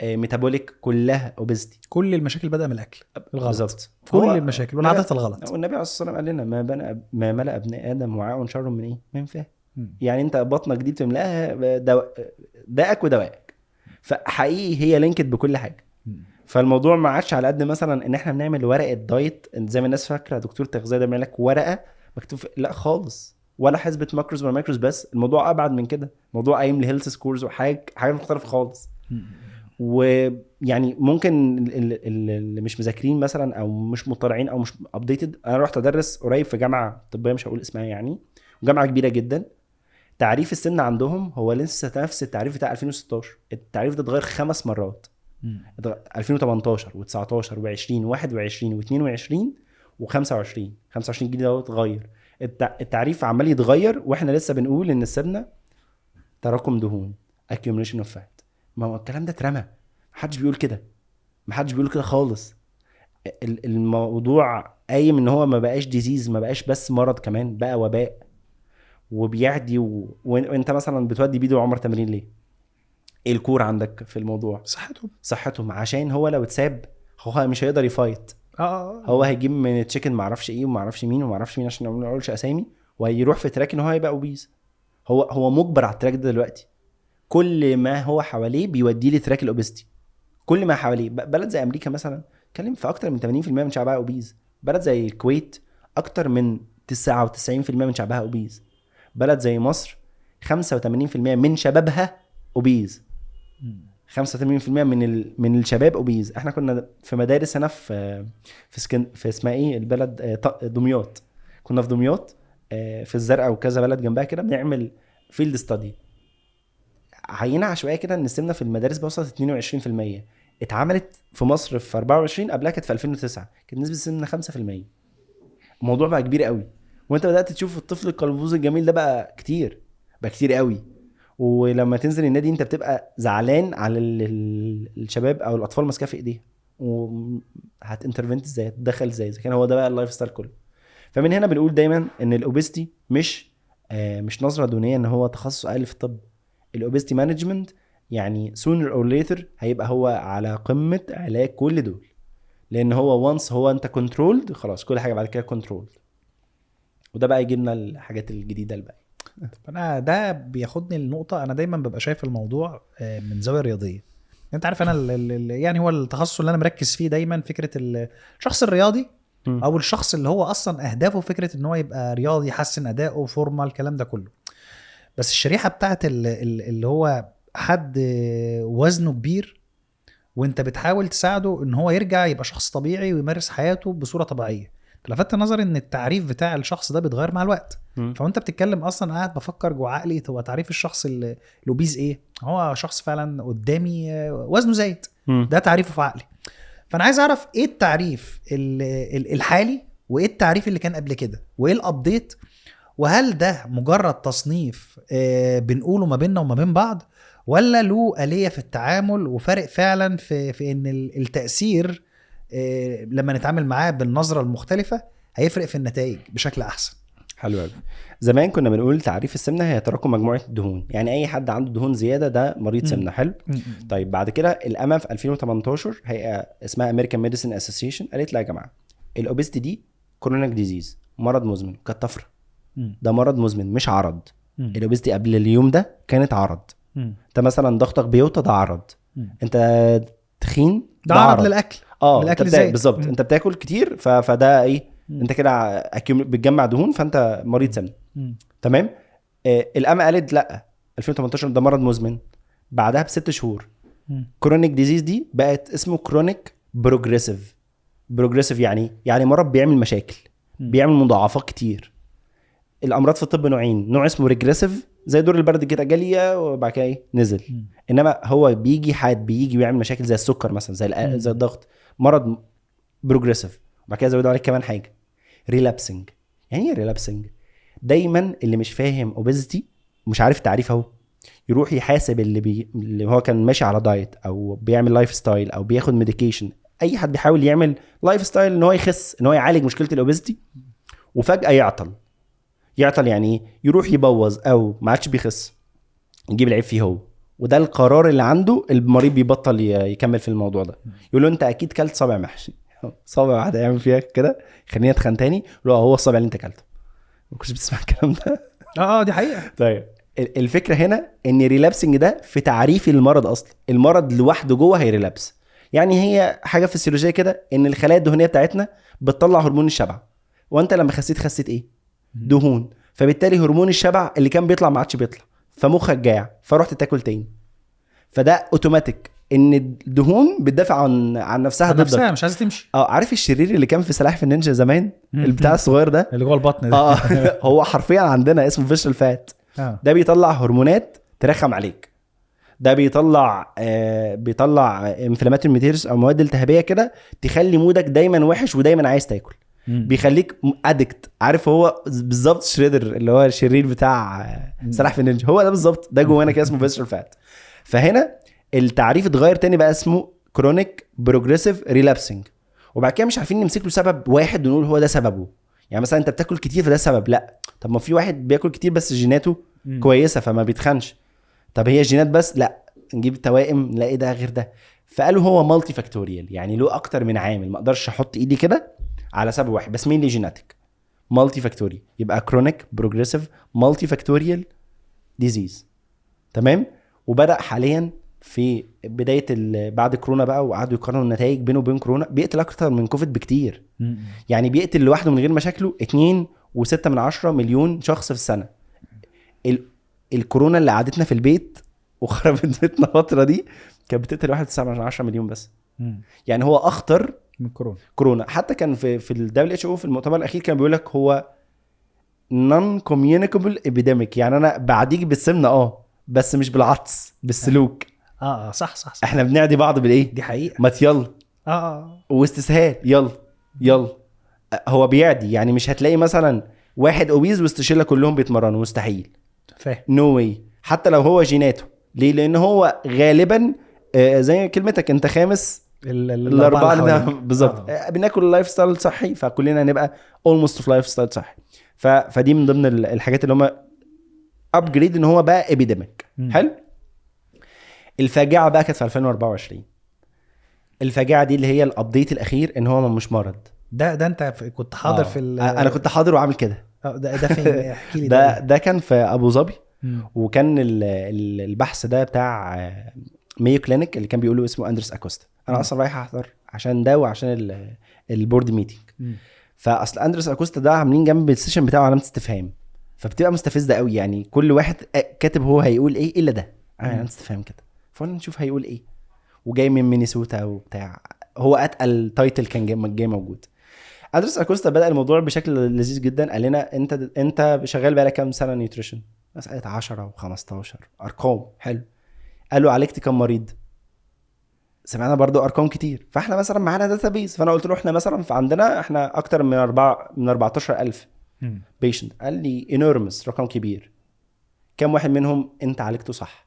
Speaker 2: metabolic كلها obesity،
Speaker 1: كل المشاكل بدأ من الاكل الغلط.
Speaker 2: بالظبط،
Speaker 1: كل المشاكل والعادات الغلط.
Speaker 2: والنبي عليه الصلاة والسلام قال لنا ما ملأ ابن ادم وعاء شر من ايه؟ من فاه. يعني انت بطنك دي بتملاها داءك ودواءك. فحقيقي هي linked بكل حاجة. فالموضوع ما عادش على قد مثلا ان احنا بنعمل ورقة diet زي ما الناس فاكره، دكتور تغذية ده بيعمل لك ورقة مكتوب، لا خالص، ولا حسبه macros ولا micros، بس الموضوع ابعد من كده. الموضوع قايم ل health scores وحاجه مختلفة خالص. ويعني ممكن اللي مش مذاكرين مثلا او مش مطلعين او مش updated. انا رحت ادرس قريب في جامعه طبية مش هقول اسمها يعني، جامعه كبيرة جدا. تعريف السمنة عندهم هو لسه نفس التعريف بتاع 2016. التعريف ده اتغير 5 مرات، 2018 و19 و20 و21 و22 و25 25 جديد ده اتغير. التعريف عمال يتغير، واحنا لسه بنقول ان السمنة تراكم دهون، accumulation of fat. ما هو الكلام ده اترمى، محدش بيقول كده، محدش بيقول كده خالص. الموضوع قايم ان هو ما بقاش disease، ما بقاش بس مرض، كمان بقى وباء وبيعدي. وانت مثلا بتودي بيدو عمر تمرين ليه؟ ايه ال core عندك في الموضوع؟ صحتهم، عشان هو لو اتساب هو مش هيقدر ي fight. هو هيجيب من chicken معرفش ايه ومعرفش مين ومعرفش مين، عشان ما نقولش اسامي، وهيروح في track ان هو هيبقى obese. هو مجبر على ال track ده دلوقتي. كل ما هو حواليه بيوديه ل track ال obesity، كل ما حواليه. بلد زي امريكا مثلا اتكلم في اكتر من 80% من شعبها obese. بلد زي الكويت اكتر من 99% من شعبها obese. بلد زي مصر 85% من شبابها obese. 85% من الشباب obese. احنا كنا في مدارس هنا في في اسمها ايه البلد، دمياط. كنا في دمياط في الزرقاء وكذا بلد جنبها كده، بنعمل field study، عينه عشوائية كده، ان السمنة في المدارس وصلت 22%. اتعملت في مصر في 24، قبلها كانت في 2009 كانت نسبه السمنة 5%. الموضوع بقى كبير قوي، وانت بدات تشوف الطفل القلبوز الجميل ده بقى كتير، بقى كتير قوي. ولما تنزل النادي انت بتبقى زعلان على الشباب او الاطفال ماسكه في ايديها، وهت intervene ازاي، هتدخل ازاي، اذا كان هو ده بقى ال lifestyle كله. فمن هنا بنقول دايما ان ال obesity مش نظره دونية ان هو تخصص اقل في الطب. ال obesity management يعني sooner or later هيبقى هو على قمة علاج كل دول، لان هو once هو انت controlled خلاص، كل حاجة بعد كده controlled. وده بقى يجيبنا الحاجات الجديدة الباقية.
Speaker 1: انا ده بياخدني لنقطة، انا دايما ببقى شايف الموضوع من زاوية رياضية. انت عارف انا يعني هو التخصص اللي انا مركز فيه دايما فكرة الشخص الرياضي، او الشخص اللي هو اصلا اهدافه فكرة ان هو يبقى رياضي، يحسن اداؤه، فورمه، الكلام ده كله. بس الشريحة بتاعت اللي هو حد وزنه كبير وانت بتحاول تساعده ان هو يرجع يبقى شخص طبيعي ويمارس حياته بصورة طبيعية، لفت نظري ان التعريف بتاع الشخص ده بيتغير مع الوقت. فانت بتتكلم اصلا قاعد بفكر جوه عقلي، هو تعريف الشخص ال obese ايه؟ هو شخص فعلا قدامي وزنه زايد، ده تعريفه في عقلي. فانا عايز اعرف ايه التعريف الحالي، وايه التعريف اللي كان قبل كده، وايه ال update، وهل ده مجرد تصنيف بنقوله ما بيننا وما بين بعض، ولا له آلية في التعامل وفرق فعلا في ان التأثير لما نتعامل معاه بالنظرة المختلفة هيفرق في النتائج بشكل أحسن.
Speaker 2: حلو قوي. زمان كنا بنقول تعريف السمنة هي تراكم مجموعة الدهون، يعني أي حد عنده دهون زيادة ده مريض سمنة. حلو. طيب بعد كده ال AMA في 2018 هي اسمها American Medicine Association قالت لا يا جماعة، ال obesity دي chronic disease، مرض مزمن. كانت طفرة، ده مرض مزمن مش عرض. ال obesity قبل اليوم ده كانت عرض. انت مثلا ضغطك بيوطى ده عرض، انت تخين
Speaker 1: ده عرض للاكل، الاكل زايد
Speaker 2: بالظبط. انت بتاكل كتير فده ايه، انت كده بتجمع دهون، فانت مريض سمنه. تمام. ال AMA قالت لا 2018 ده مرض مزمن. بعدها ب6 شهور chronic disease دي بقت اسمه chronic progressive. progressive يعني مرض بيعمل مشاكل، بيعمل مضاعفات كتير. الامراض في الطب نوعين، نوع اسمه regressive زي دور البرد كده جالية وبعد كده ايه نزل، انما هو بيجي حاد، بيجي ويعمل مشاكل زي السكر مثلا، زي الضغط، مرض progressive. وبعد كده زودوا عليك كمان حاجة relapsing. يعني ايه relapsing؟ دايما اللي مش فاهم obesity مش عارف تعريفه اهو، يروح يحاسب اللي هو كان ماشي على diet او بيعمل lifestyle او بياخد medication. اي حد بيحاول يعمل lifestyle ان هو يخس، ان هو يعالج مشكلة ال obesity، وفجاة يعطل. يعني ايه؟ يروح يبوظ او ما عادش بيخس، يجيب العيب فيه هو. وده القرار اللي عنده المريض، بيبطل يكمل في الموضوع ده. يقول له انت اكيد كلت صابع محشي، صابع واحدة يعمل فيها كده خليني اتخن تاني. لا هو الصابع اللي انت كلته. ما كنتش بتسمع الكلام ده؟
Speaker 1: دي حقيقة.
Speaker 2: طيب الفكرة هنا ان relapsing ده في تعريف المرض اصلا، المرض لوحده جوه هي relapse. يعني هي حاجة فسيولوجيه كده ان الخلايا الدهنية بتاعتنا بتطلع هرمون الشبع، وانت لما خسيت ايه؟ دهون. فبالتالي هرمون الشبع اللي كان بيطلع ما عادش بيطلع، فمخك جاع فرحت تاكل تاني. فده اوتوماتيك ان الدهون بتدافع عن نفسها ضدك،
Speaker 1: نفسها مش عايزه تمشي.
Speaker 2: عارف الشرير اللي كان في سلاحف النينجا زمان، البتاع الصغير ده
Speaker 1: اللي جوه البطن ده؟
Speaker 2: هو حرفيا عندنا اسمه visceral fat. ده بيطلع هرمونات ترخم عليك، ده بيطلع inflammatory mediators او مواد التهابيه كده تخلي mood ك دايما وحش ودايما عايز تاكل. بيخليك addict. عارف هو بالظبط شريدر اللي هو الشرير بتاع سلاحف النينجا، هو ده بالظبط، ده جوانا كده اسمه visceral fat. فهنا التعريف اتغير تاني، بقى اسمه chronic progressive relapsing. وبعد كده مش عارفين نمسك له سبب واحد ونقول هو ده سببه. يعني مثلا انت بتاكل كتير فده سبب، لا طب ما في واحد بياكل كتير بس جيناته كويسة فما بيتخنش. طب هي جينات بس؟ لا، نجيب توائم نلاقي ده غير ده. فقالوا هو multifactorial، يعني له اكتر من عامل، ما اقدرش احط ايدي كده على سبب واحد، بس مين اللي genetic multifactorial، يبقى chronic progressive multifactorial disease. تمام. وبدا حاليا في بداية بعد كورونا بقى، وقعدوا يقارنوا النتائج بينه وبين كورونا، بيقتل اكتر من كوفيد بكتير. يعني بيقتل لوحده من غير مشاكله 2.6 مليون شخص في السنة. الكورونا اللي قعدتنا في البيت وخربت بيتنا الفترة دي كانت بتقتل 1.9 مليون بس. يعني هو اخطر
Speaker 1: من كورونا.
Speaker 2: حتى كان في ال WHO في المؤتمر الاخير كان بيقول لك هو non communicable epidemic، يعني انا بعديك بالسمنه بس مش بالعطس، بالسلوك.
Speaker 1: صح.
Speaker 2: احنا بنعدي بعض بالايه،
Speaker 1: دي حقيقة.
Speaker 2: ما يلا واستسهال، يلا هو بيعدي. يعني مش هتلاقي مثلا واحد obese وسط شله كلهم بيتمرنوا، مستحيل.
Speaker 1: فاهم.
Speaker 2: no way. حتى لو هو جيناته. ليه؟ لان هو غالبا زي كلمتك انت خامس الاربعة ده بالظبط. بناكل lifestyle صحي، فكلنا هنبقى almost في lifestyle صحي. فدي من ضمن الحاجات اللي هم upgrade ان هو بقى epidemic. حلو. الفاجعة بقى كانت في 2024. الفاجعة دي اللي هي ال update الاخير ان هو مش مرض.
Speaker 1: ده انت كنت حاضر في
Speaker 2: انا كنت حاضر وعامل كده.
Speaker 1: ده فين؟ احكي لي.
Speaker 2: ده كان في ابو ظبي، وكان البحث ده بتاع Mayo Clinic اللي كان بيقولوا اسمه اندرس اكوستا. انا اصلا رايح احضر عشان ده وعشان ال board meeting. فاصل اندرس اكوستا ده عاملين جنب ال session بتاعه علامة استفهام، فبتبقى مستفزة قوي. يعني كل واحد كاتب هو هيقول ايه الا ده علامة استفهام كده، فقلنا نشوف هيقول ايه. وجاي من مينيسوتا وبتاع، هو اتقل title كان جاي موجود. اندرس اكوستا بدأ الموضوع بشكل لذيذ جدا. قال لنا انت شغال بقالك كام سنة nutrition؟ مسالة 10 و15 ارقام. حلو. قالوا عالجت كام مريض؟ سمعنا برضو ارقام كتير. فاحنا مثلا معانا database، فانا قلت له احنا مثلا عندنا احنا اكتر من 14,000 patient. قال لي enormous، رقم كبير. كام واحد منهم انت عالجته صح؟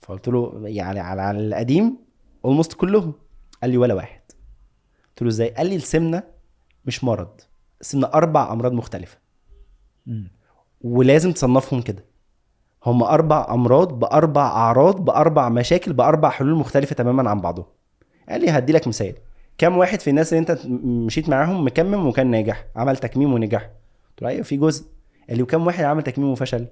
Speaker 2: فقلت له يعني على القديم almost كلهم. قال لي ولا واحد. قلت له ازاي؟ قال لي السمنة مش مرض، السمنة 4 امراض مختلفة ولازم تصنفهم كده. هم 4 امراض ب4 اعراض ب4 مشاكل ب4 حلول مختلفة تماما عن بعضهم. قال لي هدي لك مثال، كم واحد في الناس اللي انت مشيت معاهم مكمم وكان ناجح، عمل تكميم ونجح؟ قلت له ايوه في جزء. قال لي وكم واحد عمل تكميم وفشل؟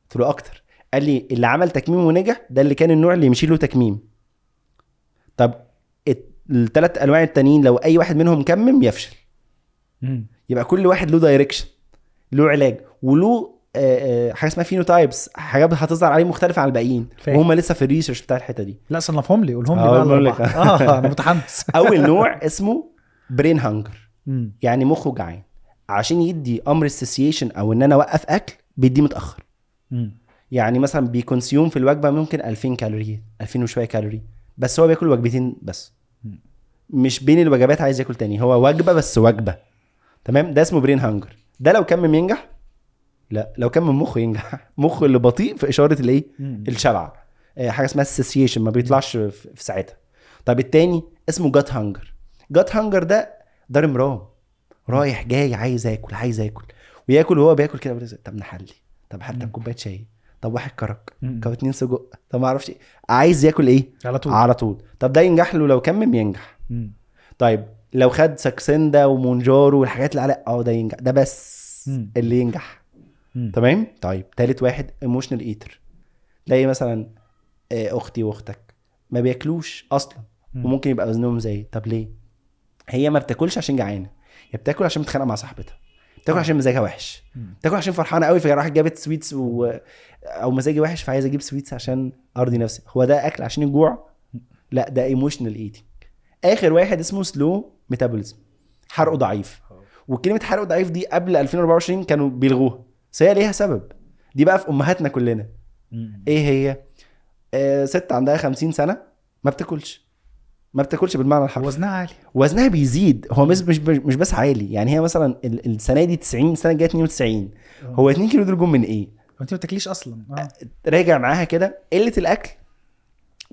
Speaker 2: قلت له اكتر. قال لي اللي عمل تكميم ونجح ده اللي كان النوع اللي يمشي له تكميم. طب ال الثلاث انواع التانيين لو اي واحد منهم كمم يفشل. يبقى كل واحد له direction، له علاج، وله حاجة اسمها phenotypes، حاجات هتظهر عليه مختلفة عن الباقيين، وهم لسه في ال research بتاع الحتة دي.
Speaker 1: لا صنفهم لي، قولهم لي بقى. انا متحمس.
Speaker 2: اول نوع اسمه brain hunger، يعني مخه جعان، عشان يدي امر ال cessation او ان انا اوقف اكل بيديه متاخر. يعني مثلا بي consume في الوجبة ممكن 2000 كالوري، 2000 وشوية كالوري، بس هو بياكل وجبتين بس، مش بين الوجبات عايز ياكل تاني، هو وجبة بس وجبة. تمام، ده اسمه brain hunger. ده لو كمم ينجح؟ لا، لو كمم مخه ينجح. مخه اللي بطيء في اشارة الايه؟ الشبع، حاجة اسمها ال satiation، ما بيطلعش في ساعتها. طب التاني اسمه gut hunger. gut hunger ده ضارب رايح جاي، عايز اكل عايز اكل، وياكل وهو بياكل كده، طب نحلي، طب حتى كوباية شاي، طب واحد كرك، طب 2 سجق، طب ما اعرفش ايه، عايز ياكل ايه على طول على طول. طب ده ينجح له لو كمم ينجح. طيب لو خد ساكسندا ومونجارو والحاجات اللي على ده ينجح، ده بس اللي ينجح. تمام. طيب تالت واحد emotional eater، تلاقي مثلا اختي واختك ما بياكلوش اصلا، وممكن يبقى وزنهم زي. طب ليه؟ هي ما بتاكلش عشان جعانة، هي بتاكل عشان متخانقه مع صاحبتها، بتاكل عشان مزاجها وحش، بتاكل عشان فرحانة قوي فراحت جابت sweets او مزاجي وحش فعايزه اجيب sweets عشان ارضي نفسي. هو ده اكل عشان الجوع؟ لا، ده emotional eating. اخر واحد اسمه slow metabolism، حرقه ضعيف. وكلمه حرقه ضعيف دي قبل 2024 كانوا بيلغوها، بس هي ليها سبب. دي بقى في امهاتنا كلنا. ايه هي؟ ست عندها 50 سنة ما بتاكلش، ما بتاكلش بالمعنى الحرفي،
Speaker 1: وزنها عالي،
Speaker 2: وزنها بيزيد. هو مش بس عالي، يعني هي مثلا السنة دي 90، السنة الجاية 92. هو 2 كيلو دول جم من ايه؟
Speaker 1: انت ما بتاكليش اصلا.
Speaker 2: راجع معاها كده، قلة الاكل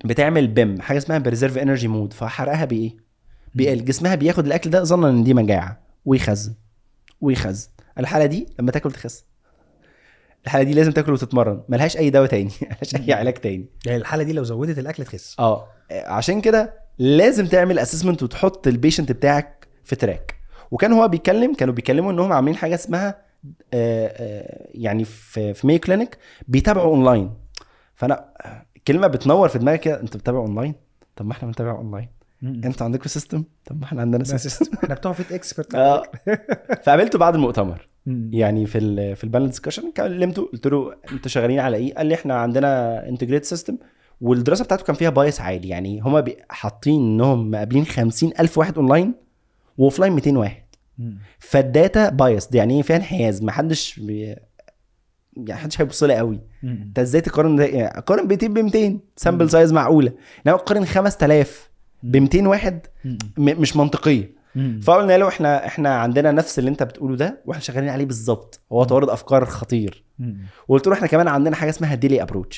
Speaker 2: بتعمل BEM، حاجة اسمها preserve energy mode، فحرقها بايه؟ بيقل. جسمها بياخد الاكل ده ظنا ان دي مجاعة ويخزن ويخزن. الحالة دي لما تاكل تخس. الحالة دي لازم تاكل وتتمرن، ملهاش اي دواء تاني، ملهاش اي علاج تاني.
Speaker 1: يعني الحالة دي لو زودت الاكل تخس.
Speaker 2: عشان كده لازم تعمل assessment وتحط ال patient بتاعك في track. وكان هو بيتكلم، كانوا بيتكلموا انهم عاملين حاجة اسمها يعني في Mayo Clinic بيتابعوا اونلاين. فانا كلمة بتنور في دماغي كده، انت بتتابع اونلاين؟ طب ما احنا بنتابع اونلاين. انتوا عندكم system؟ طب ما احنا عندنا system.
Speaker 1: احنا بتوع Fit Expert.
Speaker 2: فقابلته بعد المؤتمر، يعني في ال panel discussion، كلمته قلت له انتوا شغالين على ايه؟ قال لي احنا عندنا integrated system، والدراسة بتاعته كان فيها bias عالي، يعني هما حاطين انهم مقابلين 50,000 واحد اونلاين و offline 200 واحد. فال data bias، يعني ايه؟ فيها انحياز، ما حدش يعني حدش هيبص لها قوي. انت ازاي تقارن ده؟ يعني اقارن 200 ب 200 sample size معقولة، انما اقارن 5000 ب 200 واحد مش منطقية. فقلنا له احنا عندنا نفس اللي انت بتقوله ده، واحنا شغالين عليه بالظبط. هو توارد افكار خطير. وقلت له احنا كمان عندنا حاجة اسمها DELI approach،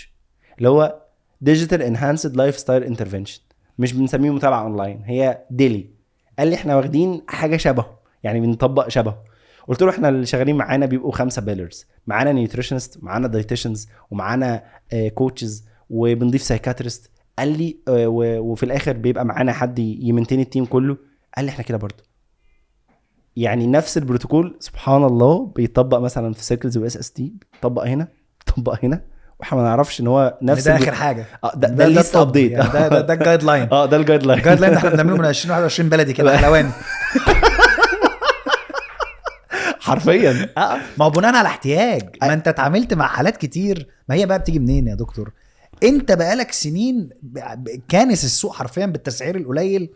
Speaker 2: اللي هو digital enhanced lifestyle intervention، مش بنسميه متابعه اونلاين، هي DELI. قال لي احنا واخدين حاجة شبهه، يعني بنطبق شبهه. قلت له احنا اللي شغالين معانا بيبقوا 5 pillars، معانا nutritionist، معانا dietitians، ومعانا coaches، وبنضيف psychiatrist. قال لي وفي الاخر بيبقى معانا حد ي maintain ال team كله. قال لي احنا كده برضو، يعني نفس البروتوكول سبحان الله بيطبق مثلا في Circles و SST، بيطبق هنا، بيطبق هنا، واحنا ما نعرفش ان هو نفس
Speaker 1: ده اخر حاجة.
Speaker 2: ده ال latest update،
Speaker 1: يعني ده ال guideline.
Speaker 2: ده ال guideline.
Speaker 1: ال guideline احنا بنعمله من 2021 بلدي كده حلواني
Speaker 2: حرفيا.
Speaker 1: ما هو بناء على احتياج. ما انت اتعاملت مع حالات كتير. ما هي بقى بتيجي منين يا دكتور؟ انت بقالك سنين كانس السوق حرفيا بالتسعير القليل،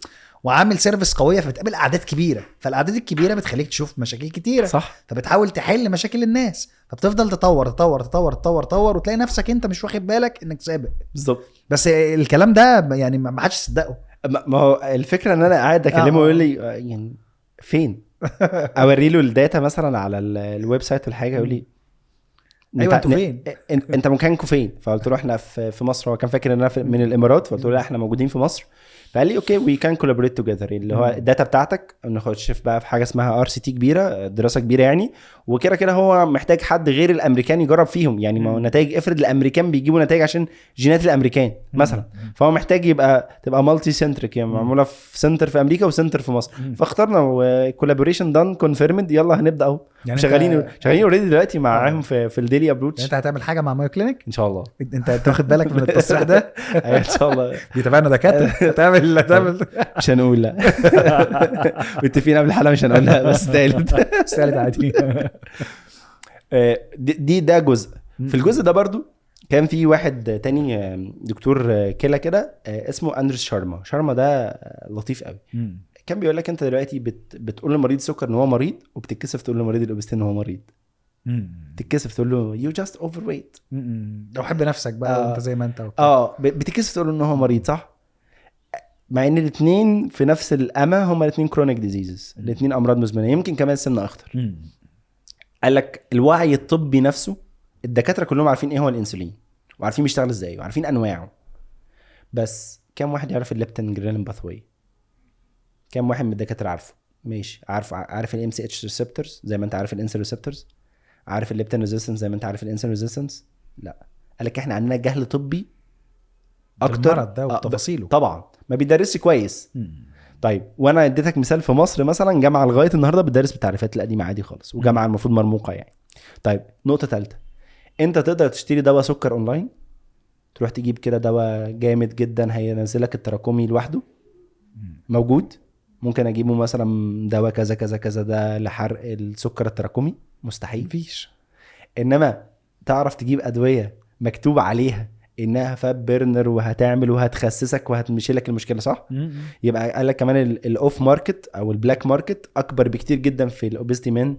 Speaker 1: وعامل service قوية، فبتقابل اعداد كبيرة، فالاعداد الكبيرة بتخليك تشوف مشاكل كتيرة،
Speaker 2: صح؟
Speaker 1: فبتحاول تحل مشاكل الناس، فبتفضل تطور تطور تطور تطور تطور، وتلاقي نفسك انت مش واخد بالك انك سابق.
Speaker 2: بالظبط.
Speaker 1: بس الكلام ده يعني ما حدش صدقه.
Speaker 2: ما هو الفكرة ان انا قاعد اكلمه ويقول لي يعني فين؟ اوري له ال data مثلا على ال website والحاجة، يقول لي
Speaker 1: ايوه انتوا فين؟
Speaker 2: انت مكانكم فين؟ فقلت له احنا في مصر. هو كان فاكر ان انا من الامارات، فقلت له لا احنا موجودين في مصر. فقال لي okay we can collaborate together، اللي هو ال data بتاعتك نخش بقى في حاجة اسمها RCT كبيرة، دراسة كبيرة يعني، وكده كده هو محتاج حد غير الامريكان يجرب فيهم، يعني ما هو نتائج، افرض الامريكان بيجيبوا نتائج عشان جينات الامريكان مثلا، فهو محتاج تبقى multi-centric، يعني معمولة في center في امريكا و center في مصر. فاخترنا collaboration done confirmed، يلا هنبدا اهو.
Speaker 1: يعني
Speaker 2: شغالين already دلوقتي معاهم في ال daily approach.
Speaker 1: يعني انت هتعمل حاجة مع مايو كلينيك
Speaker 2: ان شاء الله؟
Speaker 1: انت واخد بالك من التصريح ده؟
Speaker 2: ايوه ان شاء الله.
Speaker 1: بيتابعنا دكاترة. هتعمل
Speaker 2: مش هنقول لا، متفقين قبل الحلقة مش هنقول لا، بس تالت
Speaker 1: عادي.
Speaker 2: دي ده جزء. في الجزء ده برضو كان في واحد تاني دكتور كلى كده اسمه اندرس شارما. شارما ده لطيف قوي. كان بيقول لك انت دلوقتي بتقول لمريض السكر ان هو مريض، وبتتكسف تقول لمريض ال obesity ان هو مريض. تتكسف تقول له you just overweight،
Speaker 1: لو حب نفسك بقى وانت زي ما انت.
Speaker 2: بتتكسف تقول له ان هو مريض، صح؟ مع ان الاثنين في نفس الامة، هما الاثنين chronic diseases، الاثنين امراض مزمنة، يمكن كمان السمنة اخطر. قال لك الوعي الطبي نفسه، الدكاترة كلهم عارفين ايه هو الانسولين، وعارفين بيشتغل ازاي، وعارفين انواعه، بس كم واحد يعرف ال leptin ghrelin pathway؟ كم واحد من الدكاترة عارفه؟ ماشي، عارف ال MCH receptors زي ما انت عارف ال insulin receptors، عارف ال leptin resistance زي ما انت عارف ال insulin resistance؟ لا. قال لك احنا عندنا جهل طبي اكتر
Speaker 1: المرض ده وتفاصيله،
Speaker 2: طبعا ما بيدرسش كويس. طيب وانا اديتك مثال في مصر مثلا، جامعه لغاية النهارده بتدرس بالتعريفات القديمة عادي خالص، وجامعة المفروض مرموقة يعني. طيب نقطة ثالثة، انت تقدر تشتري دواء سكر اونلاين، تروح تجيب كده دواء جامد جدا هينزلك التراكمي لوحده، موجود، ممكن اجيبه مثلا دواء كذا كذا كذا ده لحرق السكر التراكمي، مستحيل،
Speaker 1: مفيش.
Speaker 2: انما تعرف تجيب ادوية مكتوب عليها انها fat burner وهتعمل وهتخسسك وهتمشي لك المشكلة، صح؟ يبقى قال لك كمان ال off market او ال black market اكبر بكتير جدا في ال obesity من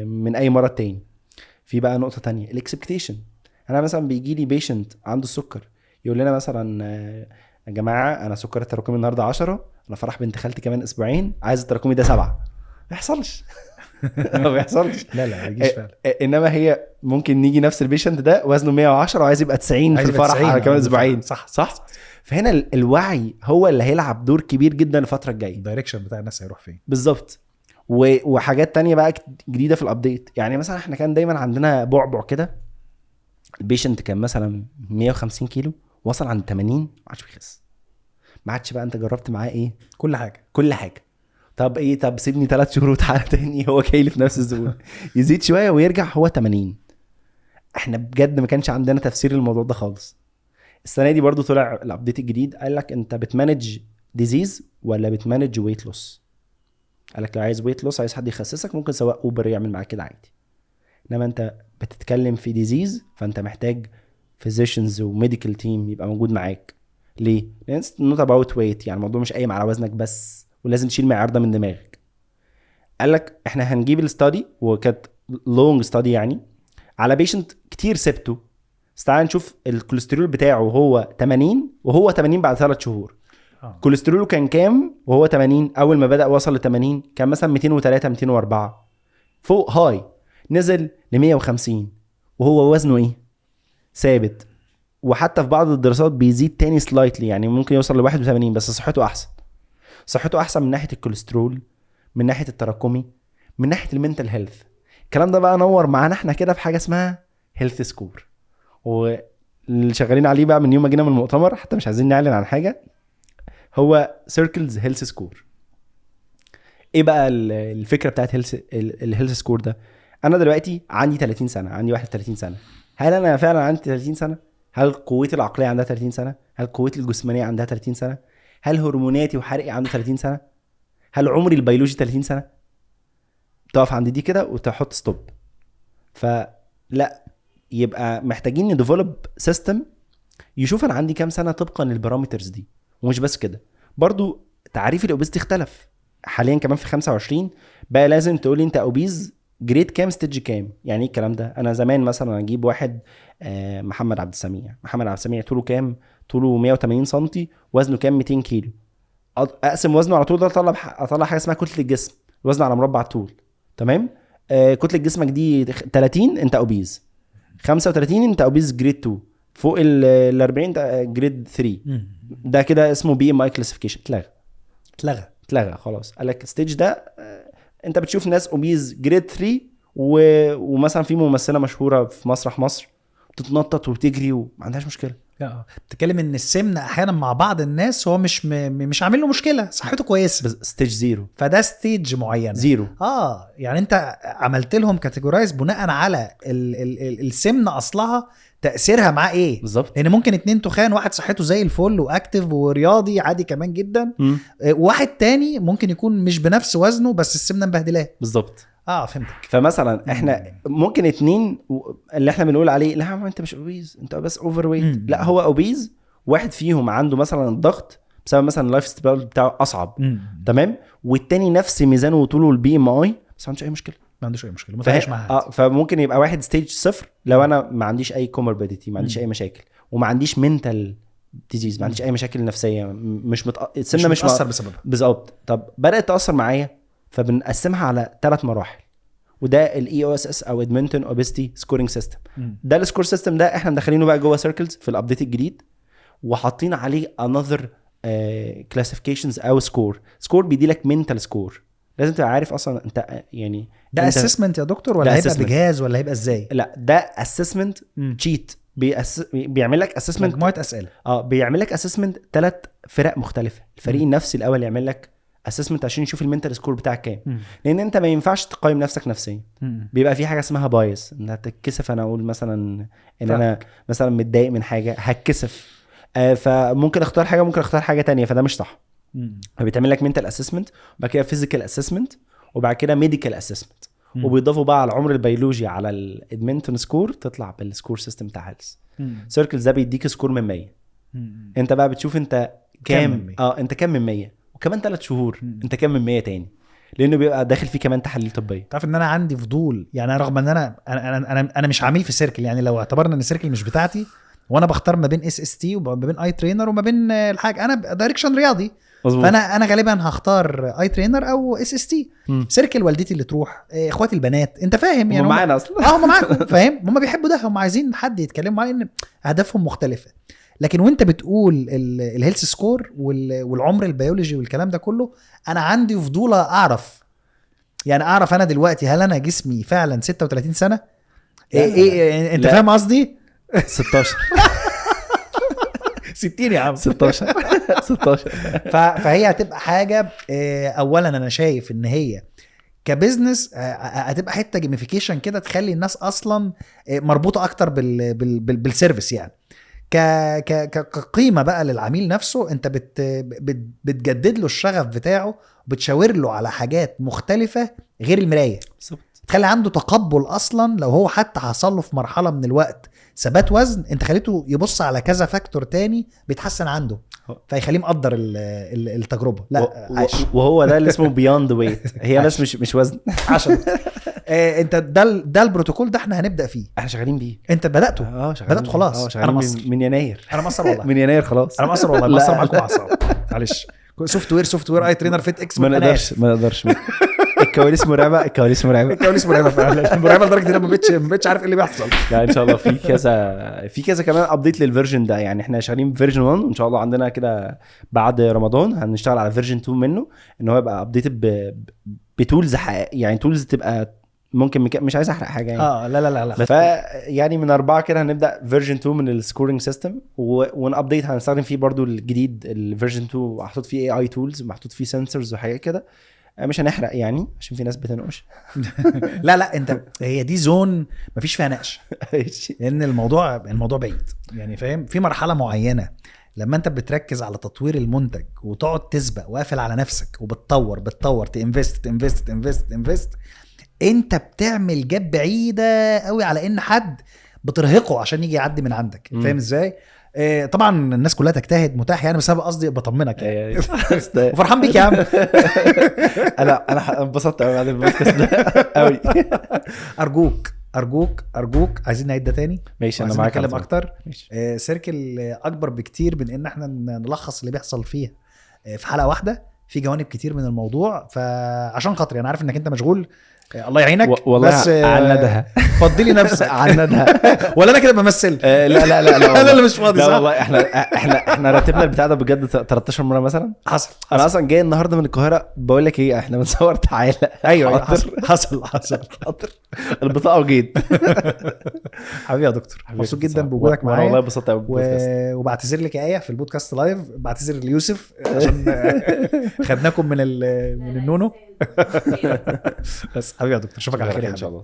Speaker 2: من اي مرض تاني. في بقى نقطة تانية، ال expectation. انا مثلا بيجي لي patient عنده السكر يقول لنا مثلا يا جماعة انا سكر التراكمي النهارده 10، انا فرح بنت خالتي كمان اسبوعين، عايز التراكمي ده 7. ما بيحصلش. ما بيحصلش.
Speaker 1: لا لا ما بيجيش فعلا.
Speaker 2: انما هي ممكن نيجي نفس ال patient ده وزنه 110 وعايز يبقى 90 في الفرح على كمان اسبوعين.
Speaker 1: صح
Speaker 2: صح. فهنا الوعي هو اللي هيلعب دور كبير جدا الفترة الجاية.
Speaker 1: ال direction بتاع الناس هيروح فين
Speaker 2: بالظبط. وحاجات تانية بقى جديدة في ال update. يعني مثلا احنا كان دايما عندنا بعبع كده، ال patient كان مثلا 150 كيلو وصل عند 80 ما عادش بيخس، ما عادش بقى. انت جربت معاه ايه؟
Speaker 1: كل حاجة
Speaker 2: كل حاجة. طب ايه؟ طب سيبني 3 شهور وتعالى تاني، هو كايل في نفس ال zone، يزيد شوية ويرجع هو 80. احنا بجد ما كانش عندنا تفسير للموضوع ده خالص. السنة دي برضو طلع ال update الجديد، قال لك انت بت manage disease ولا بت manage weight loss. قال لك لو عايز weight loss، عايز حد يخسسك، ممكن سواق اوبر يعمل معاك كده عادي. انما انت بتتكلم في disease، فانت محتاج physicians و medical team يبقى موجود معاك. ليه؟ لان not about weight، يعني الموضوع مش قايم على وزنك بس، ولازم تشيل معيار ده من دماغك. قال لك احنا هنجيب ال study، وكانت long study يعني على patient كتير سبته، بس تعال نشوف الكوليسترول بتاعه هو 80 وهو 80 بعد 3 شهور. كوليستروله كان كام وهو 80؟ اول ما بدأ وصل ل 80 كان مثلا 203 204 فوق high، نزل ل 150 وهو وزنه ايه؟ ثابت. وحتى في بعض الدراسات بيزيد تاني slightly، يعني ممكن يوصل ل 81، بس صحته احسن. صحته احسن من ناحية الكوليسترول، من ناحية التراكمي، من ناحية ال mental health. الكلام ده بقى نور معانا احنا كده في حاجة اسمها health score، واللي شغالين عليه بقى من يوم ما جينا من المؤتمر، حتى مش عايزين نعلن عن حاجة، هو Circle's health score. ايه بقى الفكرة بتاعت ال health score ده؟ انا دلوقتي عندي 30 سنة، عندي 31 سنة. هل انا فعلا عندي 30 سنة؟ هل قوتي العقلية عندها 30 سنة؟ هل قوتي الجسمانية عندها 30 سنة؟ هل هرموناتي وحرقي عنده 30 سنة؟ هل عمري البيولوجي 30 سنة؟ تقف عند دي كده وتحط stop. فلا، يبقى محتاجين ن develop system يشوف انا عندي كام سنة طبقا لل parameters دي. ومش بس كده، برضو تعريف ال obesity اختلف حاليا كمان في 25 بقى لازم تقولي انت obese grade كام، stage كام. يعني ايه الكلام ده؟ انا زمان مثلا اجيب واحد محمد عبد السميع، محمد عبد السميع طوله كام؟ طوله 180 سنتي، وزنه كام؟ 200 كيلو. اقسم وزنه على طول ده اطلع حاجة اسمها كتلة الجسم، الوزن على مربع الطول، تمام؟ كتلة جسمك دي 30 انت obese، 35 انت obese grade 2، فوق ال 40 grade 3. ده كده اسمه BMI classification. اتلغى خلاص. قال لك stage ده انت بتشوف ناس obese grade 3 ومثلا في ممثلة مشهورة في مسرح مصر بتتنطط وبتجري وما عندهاش مشكلة.
Speaker 1: بتتكلم ان السمنة احيانا مع بعض الناس هو مش عامل له مشكلة، صحته كويسة،
Speaker 2: stage zero،
Speaker 1: فده stage معينة
Speaker 2: zero.
Speaker 1: يعني انت عملت لهم categorize بناء على السمنة اصلها تاثيرها مع ايه
Speaker 2: بالظبط.
Speaker 1: لان ممكن اتنين تخان، واحد صحته زي الفل و active ورياضي عادي كمان جدا، واحد تاني ممكن يكون مش بنفس وزنه بس السمنة مبهدلاه.
Speaker 2: بالظبط.
Speaker 1: فهمتك.
Speaker 2: فمثلا احنا ممكن اتنين اللي احنا بنقول عليه لا انت مش obese، انت بس overweight، لا هو obese، واحد فيهم عنده مثلا الضغط بسبب مثلا ال lifestyle بتاعه اصعب، تمام، والتاني نفس ميزانه وطوله ال BMI بس ما عندوش اي مشكلة،
Speaker 1: ما عندوش اي مشكلة، ما تعيش معاها.
Speaker 2: فممكن يبقى واحد stage 0 لو انا ما عنديش اي comorbidity، ما عنديش اي مشاكل، وما عنديش mental disease، ما عنديش اي مشاكل نفسية، مش السمنة مش
Speaker 1: متاثر بسببها.
Speaker 2: بالظبط. طب بدات تاثر معايا، فبنقسمها على 3 مراحل، وده ال EOSS او Edmonton Obesity Scoring System. ده ال score system ده احنا مدخلينه بقى جوه Circles في ال update الجديد، وحاطين عليه another classifications او score بيدي لك mental score. لازم تبقى عارف اصلا انت يعني
Speaker 1: ده assessment يا دكتور ولا هيبقى بجهاز ولا هيبقى ازاي؟
Speaker 2: لا ده assessment sheet، بيعمل لك assessment،
Speaker 1: مجموعة اسئلة.
Speaker 2: بيعمل لك assessment 3 فرق مختلفة. الفريق النفسي الاول يعمل لك assessment عشان يشوف ال mental score بتاعك كام، لان انت ما ينفعش تقيم نفسك نفسيا. بيبقى في حاجة اسمها bias، ان هتتكسف. انا اقول مثلا ان انا مثلا متضايق من حاجة هتكسف، فممكن اختار حاجة، ممكن اختار حاجة تانية، فده مش صح. فبيتعمل لك mental assessment، وبعد كده physical assessment، وبعد كده medical assessment، وبيضافوا بقى على العمر البيولوجي على ال Edmonton score، تطلع بال score system بتاع health Circles. ده بيديك score من 100. انت بقى بتشوف انت كام، انت كام من 100، وكمان 3 شهور انت كام من 100 تاني، لانه بيبقى داخل فيه كمان تحاليل طبية.
Speaker 1: تعرف ان انا عندي فضول يعني، رغم ان انا انا انا انا مش عميل في Circle، يعني لو اعتبرنا ان Circle مش بتاعتي، وانا بختار ما بين SST وما بين iTrainer وما بين الحاجة، انا direction رياضي،
Speaker 2: مزبوط.
Speaker 1: فانا غالبا هختار iTrainer او SST. Circle والدتي اللي تروح، اخواتي البنات، انت فاهم يعني،
Speaker 2: هم معانا اصلا.
Speaker 1: هم معاكم، فاهم، هم بيحبوا ده، هم عايزين حد يتكلموا معاه لان اهدافهم مختلفة. لكن وانت بتقول ال health score والعمر البيولوجي والكلام ده كله، انا عندي فضول اعرف، يعني اعرف انا دلوقتي هل انا جسمي فعلا 36 سنة؟ ايه انت فاهم قصدي؟
Speaker 2: 16
Speaker 1: 60 يا عم،
Speaker 2: 16 16.
Speaker 1: فهي هتبقى حاجة. اولا انا شايف ان هي ك business هتبقى حتة gamification كده، تخلي الناس اصلا مربوطة اكتر بال service يعني. كقيمه بقى للعميل نفسه، انت بتجدد له الشغف بتاعه، بتشاور له على حاجات مختلفة غير المراية، تخلي عنده تقبل اصلا. لو هو حتى حصل له في مرحلة من الوقت ثبات وزن، انت خليته يبص على كذا factor تاني بيتحسن عنده، فيخليه مقدر التجربة. لا عاش.
Speaker 2: وهو ده اللي اسمه beyond weight، هي بس مش وزن.
Speaker 1: عشان انت ده البروتوكول ده احنا هنبدا فيه،
Speaker 2: احنا شغالين بيه.
Speaker 1: انت بداته؟ بداته خلاص. انا مصر
Speaker 2: من يناير.
Speaker 1: انا مصر والله،
Speaker 2: من يناير خلاص.
Speaker 1: انا مصر والله، مصر معاكم اعصاب. معلش، software iTrainer FitX،
Speaker 2: ما نقدرش. الكواليس مرعبة، الكواليس مرعبة،
Speaker 1: الكواليس مرعبة فعلا، مرعبة لدرجة ان انا ما بقتش عارف ايه اللي بيحصل.
Speaker 2: لا ان شاء الله في كذا كمان update لل version ده، يعني احنا شغالين version 1، وان شاء الله عندنا كده بعد رمضان هنشتغل على version 2 منه، ان هو يبقى update ب tools يعني tools تبقى ممكن مش عايز احرق حاجة يعني.
Speaker 1: لا لا لا لا.
Speaker 2: ف يعني من 4 كده هنبدا version 2 من ال scoring system، ون update هنستخدم فيه برضو الجديد ال version 2، محطوط فيه AI tools، محطوط فيه sensors وحاجات كده. مش هنحرق يعني عشان في ناس بتنقش.
Speaker 1: لا لا، انت هي دي zone مفيش فيها نقش، لان الموضوع بعيد يعني، فاهم؟ في مرحلة معينة لما انت بتركز على تطوير المنتج وتقعد تسبق وقافل على نفسك وبتطور بتطور ت invest ت invest ت invest ت invest، انت بتعمل gap بعيدة قوي على ان حد بترهقه عشان يجي يعدي من عندك، فاهم ازاي؟ طبعا الناس كلها تجتهد، متاح يعني، بس انا قصدي بطمنك يعني. وفرحان بيك يا عم.
Speaker 2: انا انبسطت قوي بعد البودكاست ده قوي.
Speaker 1: ارجوك ارجوك ارجوك، عايزين نعيد ده تاني.
Speaker 2: ماشي، انا معاك،
Speaker 1: نتكلم اكتر. Circle اكبر بكتير من ان احنا نلخص اللي بيحصل فيه في حلقة واحدة، في جوانب كتير من الموضوع. فعشان خاطري انا عارف انك انت مشغول، الله يعينك،
Speaker 2: والله
Speaker 1: بس
Speaker 2: على ندها.
Speaker 1: فضلي نفسك
Speaker 2: عندها.
Speaker 1: ولا انا كده بمثل؟
Speaker 2: لا لا لا لا
Speaker 1: انا اللي مش فاضي.
Speaker 2: لا والله احنا رتبنا البتاع ده بجد 13 مرة مثلا.
Speaker 1: حصل.
Speaker 2: انا اصلا جاي النهارده من القاهرة، بقول لك ايه، احنا بنصور، تعالى.
Speaker 1: ايوه حصل
Speaker 2: حاضر البطاقة وجيت.
Speaker 1: حبيبي يا دكتور، مبسوط جدا بوجودك معايا
Speaker 2: والله، اتبسطت قوي.
Speaker 1: وبعتذر لك يا ايه في البودكاست live، بعتذر ليوسف عشان خدناكم من النونو. بس حبيبي يا دكتور، اشوفك على خير
Speaker 2: ان شاء الله.